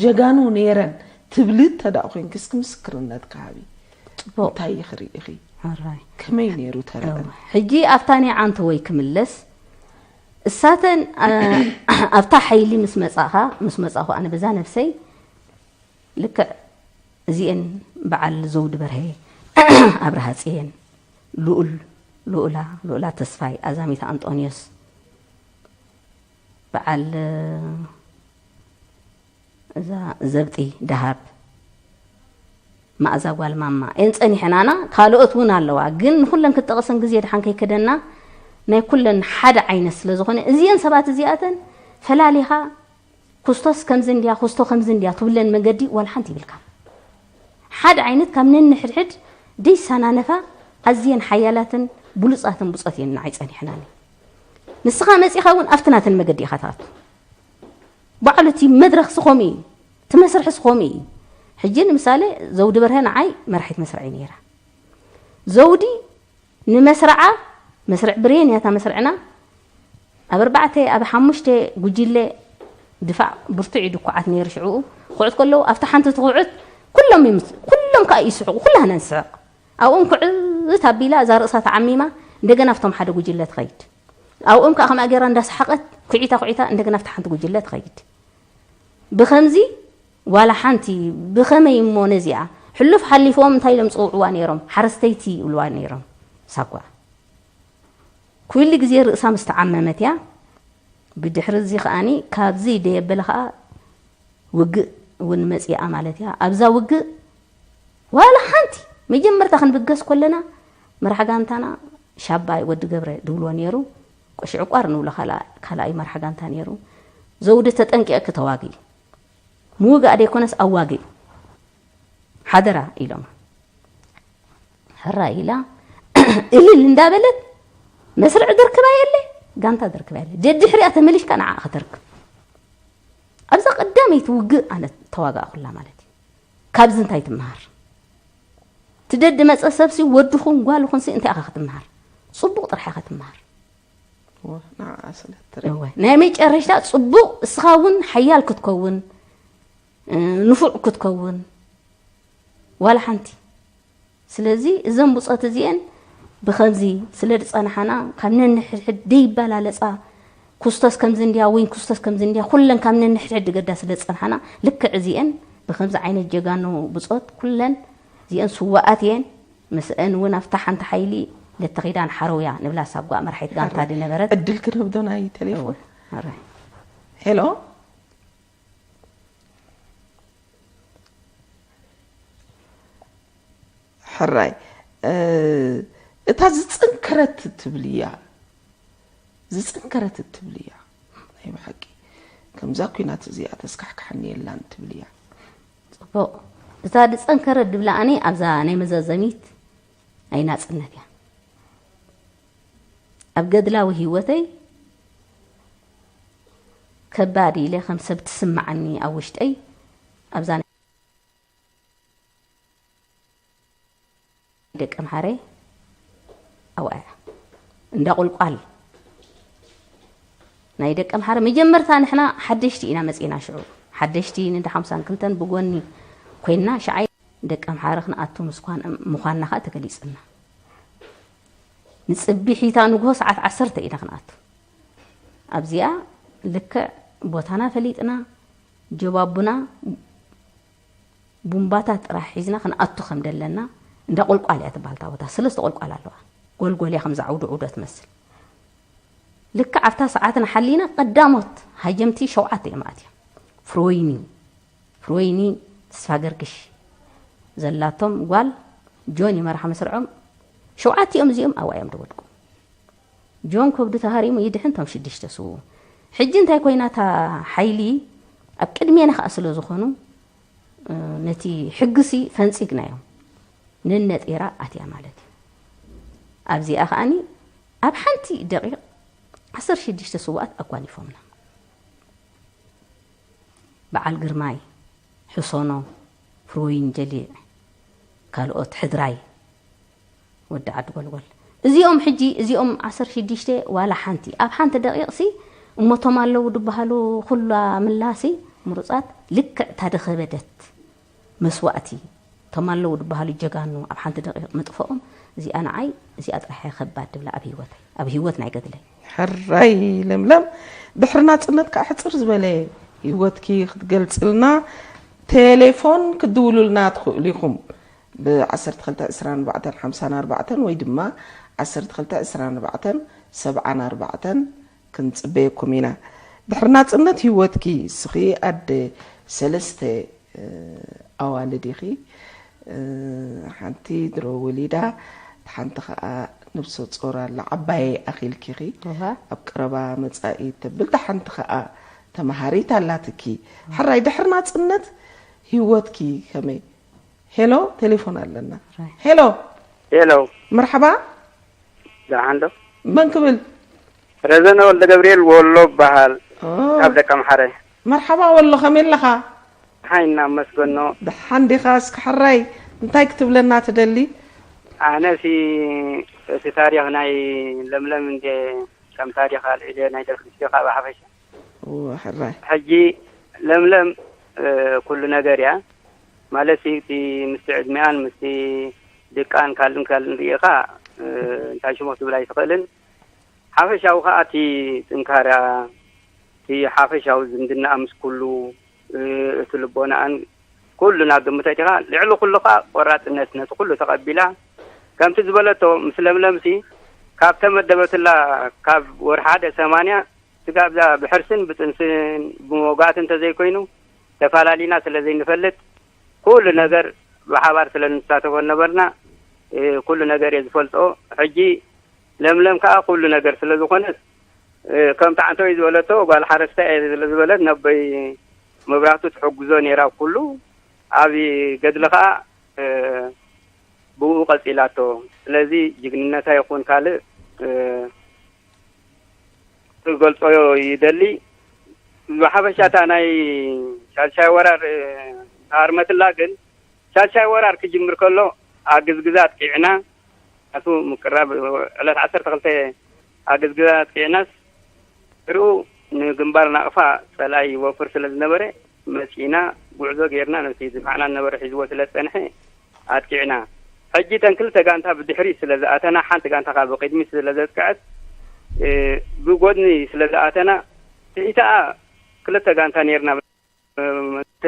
ጀጋኑ ነይረን ትብሊ እንተ ደኣ ኮይንኪ እስኪ ምስክርነት ክሃቢ። ጽቡቕ። እንታይ ኢኺ ርኢኺ? ሕራይ። ከመይ ነይሩ ተረአን? ሕጂ ኣብታ ናይ ዓንተወይ ክምለስ፣ እሳተን ኣብታ ሓይሊ ምስ መጻኻ፣ ምስ መጻኹ ኣነ በዛ ነብሰይ ልክዕ እዚኤን በዓል ዘውዲ በርሀ፣ ኣብርሃ ጽየን፣ ልኡል፣ ልኡላ፣ ልኡላ ተስፋይ፣ ኣዛሚታ ኣንጦንዮስ፣ በዓል እዛ ዘብጢ ደሃብ፣ መኣዛ ጓል ማማ እየን ጸኒሐናና። ካልኦት እውን ኣለዋ፣ ግን ንኹለን ክጠቕሰን ግዜ ድሓን ከይከደና ናይ ኩለን ሓደ ዓይነት ስለ ዝኾነ እዚኤን ሰባት እዚኣተን ፈላሊኻ ኩስቶስ ከምዚ እንድያ፣ ኩስቶ ከምዚ እንድያ ትብለን መገዲ ዋላ ሓንቲ ይብልካ። ሓደ ዓይነት ካብ ነንሕድሕድ ደይሰናነፋ ኣዝየን ሓያላትን ብሉጻትን ብጾት እየን ንዓይ ጸኒሐናኒ። ንስኻ መጺኻ እውን ኣብቲ ናተን መገዲ ኢኻ ትኣቱ። ባዕሉ እቲ መድረኽ ስኾም እዩ፣ እቲ መስርሒ ስኾም እዩ። ሕጂ ንምሳሌ ዘውዲ በርሀ ንዓይ መራሒት መስርዐይ ነይራ። ዘውዲ ንመስርዓ፣ መስርዕ ብሬን እያ እታ መስርዕና። ኣብ ኣርባዕተ፣ ኣብ ሓሙሽተ ጉጅለ ድፋዕ ብርቱዕ እዩ ድኩዓት ነይሩ ሽዕኡ። ክኹዕት ከለዉ ኣብታ ሓንቲ ትኹዕት ኩሎም ይምስ-፣ ኩሎም ከኣ ይስሕቑ፣ ኩላህና ንስሕቕ። ኣብኦም ኩዕት ኣቢላ እዛ ርእሳ ተዓሚማ እንደገና ኣብቶም ሓደ ጉጅለ ትኸይድ። ኣብኦም ከኣ ከምኣ ገይራ እንዳሰሓቐት ኩዒታ ኩዒታ እንደገና ኣብታ ሓንቲ ጉጅለ ትኸይድ። ብኸምዚ ዋላ ሓንቲ ብኸመይ እሞ ነዚኣ ሕሉፍ ሓሊፎም እንታይ ኢሎም ዝጽውዕዋ ነይሮም? ሓረስተይቲ ይብልዋ ነይሮም። ሳጓ ኩሉ ግዜ ርእሳ ምስ ተዓመመት እያ። ብድሕሪ እዚ ከኣኒ ካብዚ ደየበለ ከኣ ውግእ እውን መጺኣ ማለት እያ። ኣብዛ ውግእ ዋላ ሓንቲ መጀመርታ ክንብገስ ከለና መራሕ ጋንታና ሻባይ ወዲ ገብረ ድብልዎ ነይሩ። ቆሽ ዕቋር ንብሎ ካልኣ-፣ ካልኣይ መራሕ ጋንታ ነይሩ። ዘውዲ ተጠንቂቕኪ ተዋግኢ። ምውጋእ ደይኮነስ ኣዋግኢ። ሓደራ ኢሎም። ሕራይ ኢላ እልል እንዳበለት መስርዕ ደርክባ የለ፣ ጋንታ ደርክባ የለ። ደድሕሪኣ ተመሊሽካ ንዓኣ ከተርክብ። ኣብዛ ቀዳመይቲ ውግእ ኣነ ተዋጋእኩላ ማለት እዩ። ካብዚ እንታይ ትመሃር? ትደድ መጸ ሰብሲ ወድኹን ጓልኹንሲ እንታይ ኢኻ ክትመሃር? ጽቡቕ ጥራሕ ኢኻ ክትመሃር። እወ፣ ንዓኣ ስለ እትርኢ። እወ፣ ናይ መጨረሽታ ጽቡቕ እስኻ እውን ሓያል ክትከውን፣ እ፣ ንፉዕ ክትከውን ዋላ ሓንቲ። ስለዚ እዘን ብጾት እዚኤን ብኸምዚ ስለ ዝጸንሓና ካብ ነንሕድሕድ ደይበላለጻ፣ ኩስቶስ ከምዚ እንድያ፣ ወይን ኩስቶስ ከምዚ እንድያ፣ ኩለን ካብ ነንሕድሕድ ድገዳ ስለ ዝጸንሓና፣ ልክዕ እዚኤን ብኸምዚ ዓይነት ጀጋኑ ብጾት ኩለን እዚኤን ስዋኣት እየን። ምስአን እውን ኣብታ ሓንቲ ሓይሊ ለተኺዳን ሓረውያ ንብላ ሳጓ መርሓይት ጋንታ ድነበረት። ዕድል ክንህብዶ ናይ ቴሌፎን። እወ፣ ኣረ። ሄሎ። ሕራይ፣ እ፣ እታ ዝጸንከረት ትብልያ፣ ዝጸንከረት ትብልያ፣ ናይ ብሓቂ ከምዛ ኲናት እዚኣ ተስካሕክሓኒ የላን ትብልያ። ጽቡቕ። እታ ዝጸንከረት ድብላ ኣነ ኣብዛ ናይ መዛዘሚት ናይ ናጽነት እያ። ኣብ ገድላዊ ህይወተይ ከባድ ኢለ ከም ሰብ ትስምዓኒ ኣብ ውሽጠይ ኣብዛ ናይ ደቂ ኣምሓረ ኣብኣ እያ። እንዳ ቁልቋል ናይ ደቂ ኣምሓረ መጀመርታ ንሕና ሓደሽቲ ኢና መጺና ሽዑ። ሓደሽቲ ንዳ ሓምሳን ክልተን ብጎኒ ኮይንና ሽዓይ ደቂ ኣምሓረ ክንኣቱ ምስኳን-፣ ምዃንና ኸኣ ተገሊጽልና። ንጽቢሒታ ንግሆ ሰዓት ዓሰርተ ኢና ክንኣቱ። ኣብዚኣ ልክዕ ቦታና ፈሊጥና፣ ጀባቡና፣ ቡምባታት ጥራሕ ሒዝና ክንኣቱ ከም ደለና፣ እንዳ ቁልቋል እያ ትበሃል እታ ቦታ። ሰለስተ ቁልቋል ኣለዋ። ጎልጎል እያ ከምዛ ዑዶ ዑዶ ትመስል። ልክዕ ኣብታ ሰዓትና ሓሊና ቀዳሞት ሃጀምቲ ሸውዓተ እዮም ኣትዮም። ፍሮይኒ፣ ፍሮይኒ ተስፋ ገርግሽ ዘላቶም ጓል ጆን ይመርሓ መስርዖም። ሸውዓቲኦም እዚኦም ኣብኣ እዮም ዝወድቁ። ጆን ከብዱ ተሃሪሙ ይድሕን፣ እቶም ሽዱሽተ ስውኡ። ሕጂ እንታይ ኮይና እታ ሓይሊ ኣብ ቅድሜና ከኣ ስለ ዝኾኑ፣ እ፣ ነቲ ሕግሲ ፈንጺግናዮ። ነነጢራ ኣትያ ማለት እዩ። ኣብዚኣ ከኣኒ ኣብ ሓንቲ ደቂቕ ዓሰርተ ሽዱሽተ ስውኣት ኣጓኒፎምና። በዓል ግርማይ፣ ሕሶኖ፣ ፍሩወይን ጀሊዕ፣ ካልኦት ሕድራይ፣ ወዲ ዓዲ ጎልጎል። እዚኦም ሕጂ፣ እዚኦም ዓሰርተ ሽዱሽተ ዋላ ሓንቲ፣ ኣብ ሓንቲ ደቂቕ ሲ፣ እሞ እቶም ኣለዉ ዝበሃሉ ኩላ ምላሲ ምሩጻት ልክዕ እታ ደኸበደት መስዋእቲ፣ እቶም ኣለዉ ዝበሃሉ ጀጋኑ ኣብ ሓንቲ ደቂቕ ምጥፍኦም፣ እዚኣ ንዓይ፣ እዚኣ ጥራሕ እያ ከባድ ድብላ ኣብ ህይወተይ፣ ኣብ ህይወት ናይ ገድለይ። ሕራይ ለምለም፣ ድሕሪ ናጽነት ከዓ ሕጽር ዝበለ ህይወትኪ ክትገልጽልና ቴሌፎን ክትድውሉልና ትኽእሉ ኢኹም። ብ ዓሰርተ ክልተ ዕስራን ኣርባዕተን ሓምሳን ኣርባዕተን ወይ ድማ ዓሰርተ ክልተ ዕስራን ኣርባዕተን ሰብዓን ኣርባዕተን ክንጽበየኩም ኢና። ድሕሪ ናጽነት ህይወትኪ እስኺ ኣደ ሰለስተ ኣዋልድ ኢኺ። ሓንቲ ድሮ ወሊዳ፣ ሓንቲ ኸኣ ነብሰ ጾር ኣላ። ዓባየይ ኣኺልኪ ኢኺ። ኣብ ቀረባ መጻኢ ተብል፣ ሓንቲ ኸኣ ተመሃሪት ኣላትኪ። ሕራይ ድሕሪ ናጽነት ህይወትኪ ከመይ? ሄሎ፣ ቴሌፎን ኣለና። ሄሎ፣ ሄሎ፣ መርሓባ። ደሓን ዶ? መን ክብል? ረዘነ ወልደ ገብርኤል ወሎ እበሃል። ኦ፣ ካብ ደቀምሓረ። መርሓባ ወሎ፣ ከመይ ኣለኻ? ሓይ እናመስገኖ። ደሓን ዲኻ? እስኪ ሕራይ እንታይ ክትብለና ትደሊ? ኣነሲ እቲ ታሪኽ ናይ ለምለም እንደ ከም ታሪኽ ኣልዒለ ናይ ደቂ ኣንስትዮ ካብ ሓፈሻ እወ፣ ሕራይ። ሕጂ ለምለም ኩሉ ነገር እያ ማለት እቲ ምስቲ ዕድሚኣን ምስቲ ድቃን ካልእን ካልእን ርኢኻ እንታይ ሽሞ ክትብል ኣይትኽእልን። ሓፈሻዊ ከዓ እቲ ጥንካራ እቲ ሓፈሻዊ ዝምድናኣ ምስ ኩሉ እቲ ልቦናኣን ኩሉ ናብ ግምት ኣእቲኻ ልዕሊ ኩሉ ከዓ ቆራፅነት ነቲ ኩሉ ተቐቢላ ከምቲ ዝበለቶ ምስ ለምለምሲ ካብ ተመደበትላ ካብ ወርሒ ሓደ ሰማንያ ስጋብ እዛ ብሕርስን ብጥንስን ብመውጋእቲ እንተዘይኮይኑ ተፋላሊና ስለ ዘይንፈልጥ ኩሉ ነገር ብሓባር ስለ ንሳተፎ ነበርና ኩሉ ነገር እየ ዝፈልጦ። ሕጂ ለምለም ከዓ ኩሉ ነገር ስለ ዝኾነት ከምቲ ዓንተወይ ዝበለቶ ጓል ሓረስታይ እየ ስለ ዝበለት ነቦይ መብራህቱ ትሕግዞ ነይራ ኩሉ ኣብ ገድሊ ከዓ ብኡ ቀፂላቶ። ስለዚ ጅግንነታ ይኹን ካልእ ክገልፆ ይደሊ። ብሓፈሻ እታ ናይ ሻድሻይ ወራር ተሃርመትላ ግን ሻድሻይ ወራር ክጅምር ከሎ ኣግዝግዛ ኣጥቂዕና ኣቱ ምቅራብ ዕለት ዓሰርተ ክልተ ኣግዝግዛ ኣጥቂዕናስ ድርኡ ንግንባር ናቕፋ ፀላኢ ይወፍር ስለ ዝነበረ መፂና ጉዕዞ ገይርና ነቲ ዝፋዕና ዝነበረ ሒዝዎ ስለ ዝፀንሐ ኣጥቂዕና። ሕጂ እተን ክልተ ጋንታ ብድሕሪት ስለ ዝኣተና፣ ሓንቲ ጋንታ ከዓ ብቕድሚት ስለ ዘጥቅዐት፣ እ፣ ብጎድኒ ስለ ዝኣተና፣ ትሒተኣ ክልተ ጋንታ ነይርና። እቲ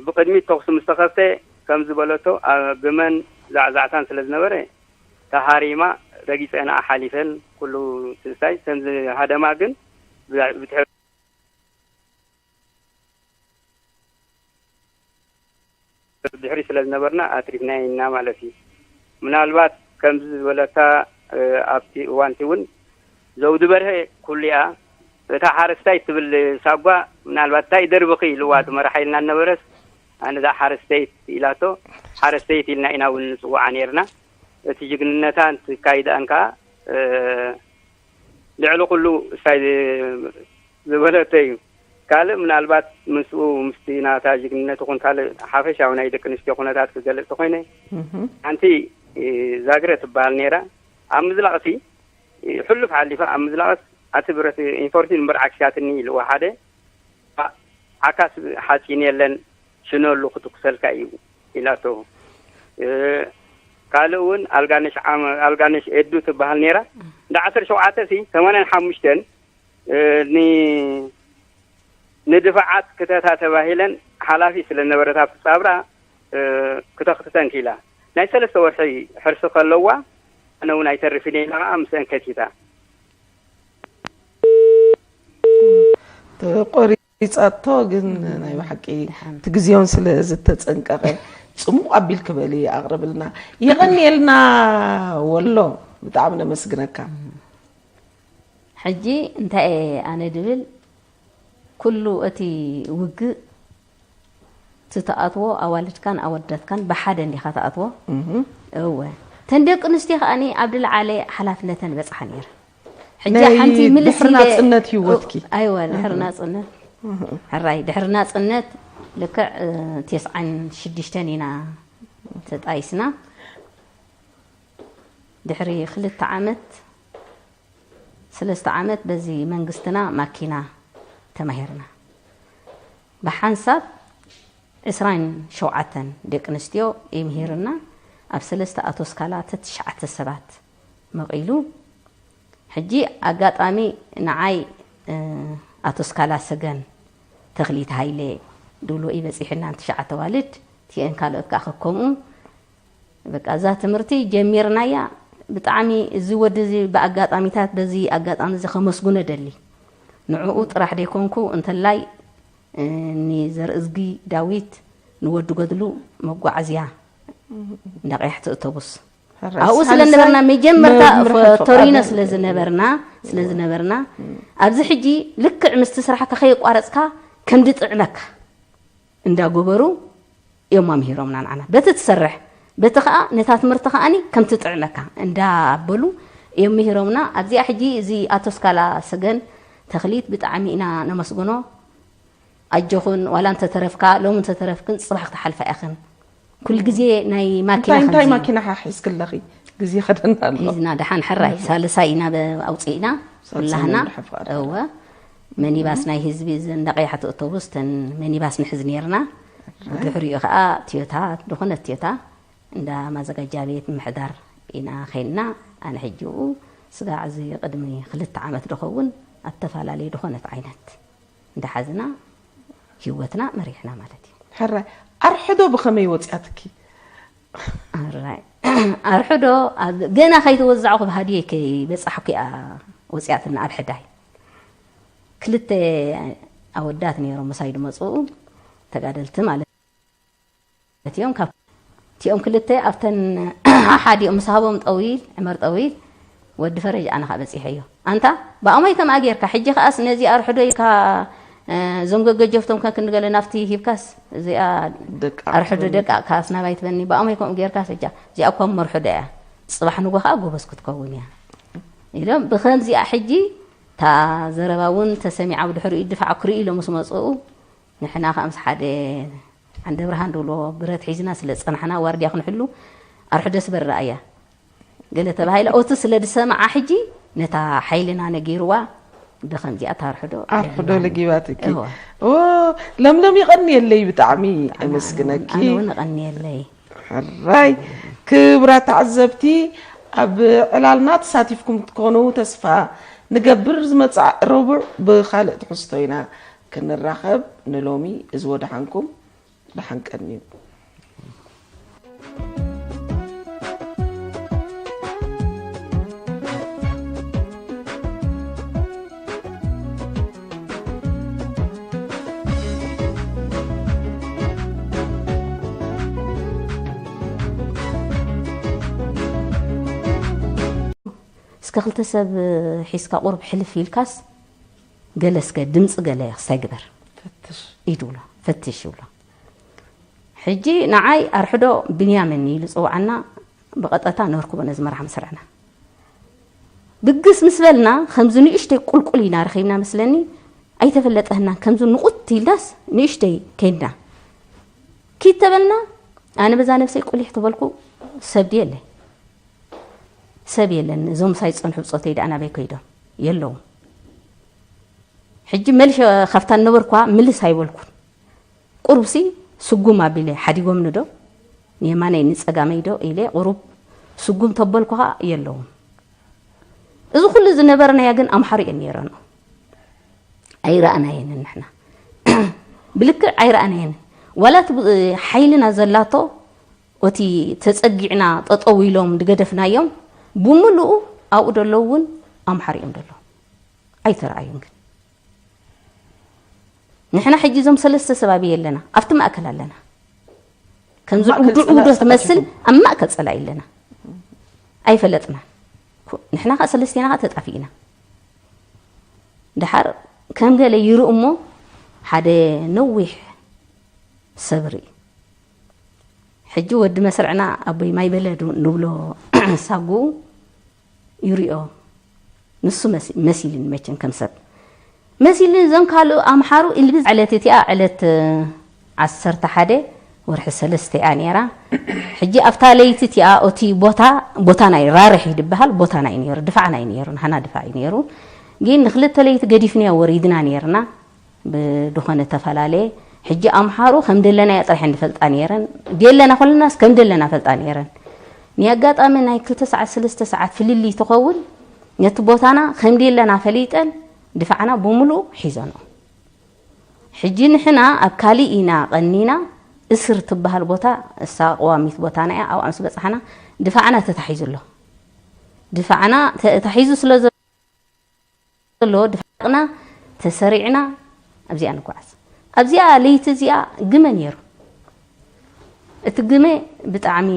ብቕድሚት ተኹሲ ምስ ተኸፍተ፣ ከም ዝበለቶ፣ ኣግመን ዛዕዛዕታን ስለ ዝነበረ፣ ተሃሪማ፣ ረጊፀንኣ ሓሊፈን፣ ኩሉ ትንሳይ፣ እተን ዝሃደማ ግን፣ ብድሕሪ ድሕሪ ስለ ዝነበርና ኣትሪፍናዮ ኢና ማለት እዩ። ምናልባት ከምዚ ዝበለካ ኣብቲ እዋንቲ እውን ዘውዲ በርሀ ኩሉ እያ እታ ሓረስታይ ትብል ሳጓ ምናልባት እንታይ ደርብኺ ኢልዋ እቲ መራሓ ኢልና ነበረስ ኣነ እዛ ሓረስተይት ኢላቶ ሓረስተይት ኢልና ኢና እውን ንፅውዓ ነርና። እቲ ጅግንነታን ትካይድኣን ከዓ ልዕሊ ኩሉ እሳይ ዝበለቶ እዩ። ካልእ ምናልባት ምስኡ ምስቲ ናታ ጅግንነት ይኹን ካልእ ሓፈሻዊ ናይ ደቂ ኣንስትዮ ኩነታት ክገልፅ ተኮይነ ሓንቲ ዛግረ ትበሃል ነይራ። ኣብ ምዝላቕሲ ሕሉፍ ሓሊፋ ኣብ ምዝላቕስ ኣቲ ብረት ኢንፎርቲን እምበር ዓክሻትኒ ኢልዎ ሓደ ዓካስ ሓፂን የለን ሽነሉ ክትኩሰልካ እዩ ኢላቶ። ካልእ እውን ኣልጋነሽ ዓመ- ኣልጋነሽ ኤዱ ትበሃል ነይራ። እንዳ ዓሰርተ ሸውዓተ ሲ ሰማንያን ሓሙሽተን እ፣ ኒ- ንድፋዓት ክተታ ተባሂለን ሓላፊ ስለ ነበረት ኣብቲ ፃብራ እ፣ ክተኽትተን ክኢላ። ናይ ሰለስተ ወርሒ ሕርሲ ከለዋ ኣነ እውን ኣይተርፍን እየ ኢላ ከዓ ምስአን ከቲታ። ተቆሪፃቶ ግን ናይ ብሓቂ እቲ ግዜውን ስለ ዝተፀንቀቐ ፅሙቕ ኣቢልኪ በሊ ኣቕርብልና። የቐንየልና ወሎ፣ ብጣዕሚ ነመስግነካ። ሕጂ እንታይ እየ ኣነ ድብል፣ ኩሉ እቲ ውግእ እቲ ትኣትዎ ኣዋልድካን ኣወዳትካን ብሓደ እንዲኻ ትኣትዎ። እወ፣ ተን ደቂ ኣንስትዮ ከኣኒ ኣብ ዝለዓለ ሓላፍነተን በጽሓ ነይረን። ሕጂ ናይ ሓንቲ ምልስ ድሕሪ ኢለ ናጽነት ህይወትኪ። ኣይወ፣ ድሕሪ ናጽነት። ሕራይ ድሕሪ ናጽነት ልክዕ እ፣ ተስዓን ሽዱሽተን ኢና ተጣይስና። ድሕሪ ክልተ ዓመት፣ ሰለስተ ዓመት በዚ መንግስትና ማኪና ተማሂርና። ብሓንሳብ ዕስራን ሸውዓተን ደቂ ኣንስትዮ ይምሂርና። ኣብ ሰለስተ ኣቶስካላ ተትሽዓተ ሰባት መቒሉ። ሕጂ ኣጋጣሚ ንዓይ፣ እ፣ ኣቶስካላ ሰገን ተኽሊት ሃይለ ድብልዎ ይበጺሕና፣ ትሽዓተ ኣዋልድ፣ እቲአን ካልኦት ከኣ ከከምኡ። በቃ እዛ ትምህርቲ ጀሚርናያ፣ ብጣዕሚ እዚ ወዲ እዚ ብኣጋጣሚታት፣ በዚ ኣጋጣሚ እዚ ከመስግኖ ደሊ። ንዕኡ ጥራሕ ደይኮንኩ እንተላይ፣ እ፣ ንዘርእዝጊ ዳዊት፣ ንወዲ ገድሉ መጓዓዝያ እንዳ ቀያሕቲ ኣውቶቡስ። ሕራይ ኣብኡ ስለ ሳልሳይ ነበርና፣ መጀመርታ መምርሒ ፈ-፣ ፍቓድ ቶሪኖ እዩ። ስለ ዝነበርና፣ ስለ እወ። ዝነበርና፣ እም። ኣብዚ ሕጂ ልክዕ ምስቲ ስራሕካ ከየቋረጽካ ከም ድጥዕመካ እንዳገበሩ እዮም ኣምሂሮምና ንዓና። በቲ ትሰርሕ፣ በቲ ኸኣ ነታ ትምህርቲ ኸኣኒ ከም ትጥዕመካ እንዳበሉ እዮም ምሂሮምና። ኣብዚኣ ሕጂ እዚ ኣቶ ስካላ ሰገን ተኽሊት ብጣዕሚ ኢና ነመስግኖ። ኣጆኹን፣ ዋላ እንተተረፍካ፣ ሎሚ እንተተረፍክን፣ ጽባሕ ክትሓልፋ ኢኽን። ኩሉ ግዜ ናይ ማኪና እንታይ፣ እንታይ ከምዚ ማኪና ሓ-፣ ሒዝክለኺ? ግዜ ኸደና ኣሎ። ሒዝና ደሓን ሕራይ፣ እህ። ሳልሳይ ኢና በ-፣ ኣውጺእና፣ ሳልሳይ ኩላህና። ኢና ደሓን ፍቓድ። እወ። መኒባስ ናይ ህዝቢ፣ እዚ እንዳ ቀያሕቲ ኣውቶቡስ፣ ተን መኒባስ ንሕዝ ኔርና። እህ። ድሕሪኡ ኸኣ ትዮታ፣ ዝኾነት ትዮታ፣ እንዳ ማዘጋጃ ቤት ምምሕዳር ኢና ኸይንና። ኣነ ሕጂ ኡ ስጋዕ እዚ ቅድሚ ክልተ ዓመት ዶ ኸውን፣ ኣብ ተፈላለየ ዝኾነት ዓይነት እንዳሓዝና ህይወትና መሪሕና ማለት እዩ። ሕራይ፣ ኣርሕዶ ብኸመይ ወጽያትኪ? ሕራይ፣ ኣርሕዶ ኣብ፣ ገና ከይተወዛዕኩ ብሃድየ ከይበጻሕኩ እያ ወጽያትና ኣብ ሕዳይ። ክልተ ኣወዳት ነይሮም ምሳይ ድመጽኡ፣ ተጋደልቲ ማለት እዮም። ካብ እቲኦም ክልተ ኣብተን ሓዲኦም ምስ ሃቦም ጠዊል፣ ዕመር ጠዊል፣ ወዲ ፈረጅ ኣነ ኸኣ በጺሐዮ። ኣንታ ብኣሞይ ከምኣ ጌርካ፣ ሕጂ ኸኣስ ነዚ ኣርሕዶ ኢልካ፣ እ፣ እዞም ገገጀፍቶም ከክንዲ ገለ ናብቲ ሂብካስ፣ እዚኣ ደቃ ኣርሕዶ ትበኒ። ደቃ ካስ ናባይ ትበኒ፣ ብኣሞይ ከምኡ ጌርካስ፣ እጃ፣ እዚኣ እኳ መርሕዶ እያ። ጽባሕ ንጎ ኸኣ ጎበዝ ክትከውን እያ። ኢሎም ብኸምዚኣ ሕጂ እታ ዘረባ እውን ተሰሚዓ፣ ብድሕሪኡ ድፋዕ ክርእዩ ኢሎም ምስ መጽኡ፣ ንሕና ኸኣ ምስ ሓደ ዓንደ ብርሃን ድብሎ ብረት ሒዝና ስለ ዝጸናሕና፣ ዋርድያ ክንሕሉ ኣርሕዶ ስበር ረኣያ ገለ ተባሂላ። ኦቲ ስለ ዝሰምዓ ሕጂ ነታ ሓይልና ነጊርዋ፣ ብኸምዚኣ እታ ኣርሕዶ ኣርሕዶ ለጊባትኪ። እወ። ኦ፣ ለምለም ይቐንየለይ፣ ብጣዕሚ ብጣዕሚ ኣመስግነኪ። ኣነ እውን እቐንየለይ። ሕራይ። ክቡራት ተዓዘብቲ፣ ኣብ ዕላልና ተሳቲፍኩም ክትኮኑ ተስፋ ንገብር። ዝመጽእ ረቡዕ ብኻልእ ትሕዝቶ ኢና ክንራኸብ። ንሎሚ እዚ ወደሓንኩም፣ ደሓን ቀንዩ። እስከ ክልተ ሰብ ሒዝካ ቁሩብ ሕልፍ ኢልካስ፣ ገለ እስከ ድምፂ ገለ ክስታይ ግበር ፈትሽ። ኢዱ ብሎ፣ ፈትሽ ይብሎ። ሕጂ ንዓይ ኣርሕዶ ብንያምን ኢሉ ፀውዓና፣ ብቐጠታ ነርክቦ ነዚ መርዓ መስርዕና። ብግስ ምስ በልና፣ ከምዚ ንእሽተይ ቁልቁል ኢና ረኺብና መስለኒ፣ ኣይተፈለጠህናን። ከምዚ ንቑት ኢልናስ ንእሽተይ ከይድና። ኪድ ተበልና፣ ኣነ በዛ ነብሰይ ቁሊሕ ተበልኩ፣ ሰብ ድየለይ? ሰብ የለን። እዞም ምሳይ ዝጸንሑ ብጾተይ ደኣ ናበይ ከይዶም? የለውን። ሕጂ መልሸ ካብታ ነበርኳ ምልስ ኣይበልኩን። ቁሩብሲ ስጉም ኣቢለ ሓዲጎምኒ ዶ? ንየማነይ ንጸጋመይ ዶ? ኢለ ቁሩብ ስጉም ተበልኩ ኸኣ የለውን። እዚ ኩሉ ዝነበርናዮ ግን ኣምሓሩ እየን ነይረንኦ። ኣይረኣናየንን ንሕና። ብልክዕ ኣይረኣናየንን። ዋላ እቲ ብ-፣ ሓይልና ዘላቶ፣ እቲ ተጸጊዕና ጠጠው ኢሎም ዝገደፍናዮም፣ ብምሉኡ ኣብኡ ዘለዉ እውን ኣምሓሩ እዮም ዘለዉ። ኣይተረኣዩን ግን። ንሕና ሕጂ እዞም ሰለስተ ሰብ ኣበይ ኣለና? ኣብቲ ማእከል ኣለና። ከምዚ ማእከል ዑግዱ ጸላኢ ዑግዶ ትመስል ጸላኢኹም። ኣብ ማእከል ጸላኢ ኣለና። ኣይፈለጥናን። ኩ-፣ ንሕና ኸኣ ሰለስቴና ኸኣ ተጣፊእና። ደሓር ከም ገለ ይርኡ እሞ ሓደ ነዊሕ ሰብሪ። ሕጂ ወዲ መስርዕና ኣቦይ ማይ በለ ዱ-፣ ንብሎ ሳጉኡ ይሪኦ። ንሱ መሲ-፣ መሲልኒ መቸም ከም ሰብ መሲልኒ። እዞም ካልእ ኣምሓሩ ኢልብዝ ዕለት እቲኣ ዕለት ዓሰርተ ሓደ ወርሒ ሰለስተ እያ ነይራ። ሕጂ ኣብታ ለይቲ እቲኣ እቲ ቦታ፣ ቦታ ናይ ራርሕ እዩ ዝበሃል፣ ቦታ ናይ ነይሩ፣ ድፋዕ ናይ ነይሩ፣ ንሃና ድፋዕ እዩ ነይሩ። ግን ንክልተ ለይቲ ገዲፍንያ ወሪድና ነይርና። ብድኾነ ተፈላለየ። ሕጂ ኣምሓሩ ከም ደለና እያ ጥራሕ እንፈልጣ ነይረን። ደለና ኮለናስ ከም ደለና ፈልጣ ነይረን። ንኣጋጣሚ ናይ ክልተ ሰዓት፣ ሰለስተ ሰዓት ፍልልይ ትኸውን፣ ነቲ ቦታና ከም ደለና ፈሊጠን ድፋዕና ብምሉኡ ሒዘንኦ። ሕጂ ንሕና ኣብ ካሊእ ኢና ቀኒና፣ እስር ትበሃል ቦታ፣ እሳ ቀዋሚት ቦታና እያ። ኣብኣ ምስ በጻሕና ድፋዕና ተታሒዙ ኣሎ። ድፋዕና ተታሒዙ ስለ ዘሎ ድፋዕና ተሰሪዕና ኣብዚኣ ንጓዓዝ። ኣብዚኣ ለይቲ እዚኣ ግመ ነይሩ። እቲ ግመ ብጣዕሚ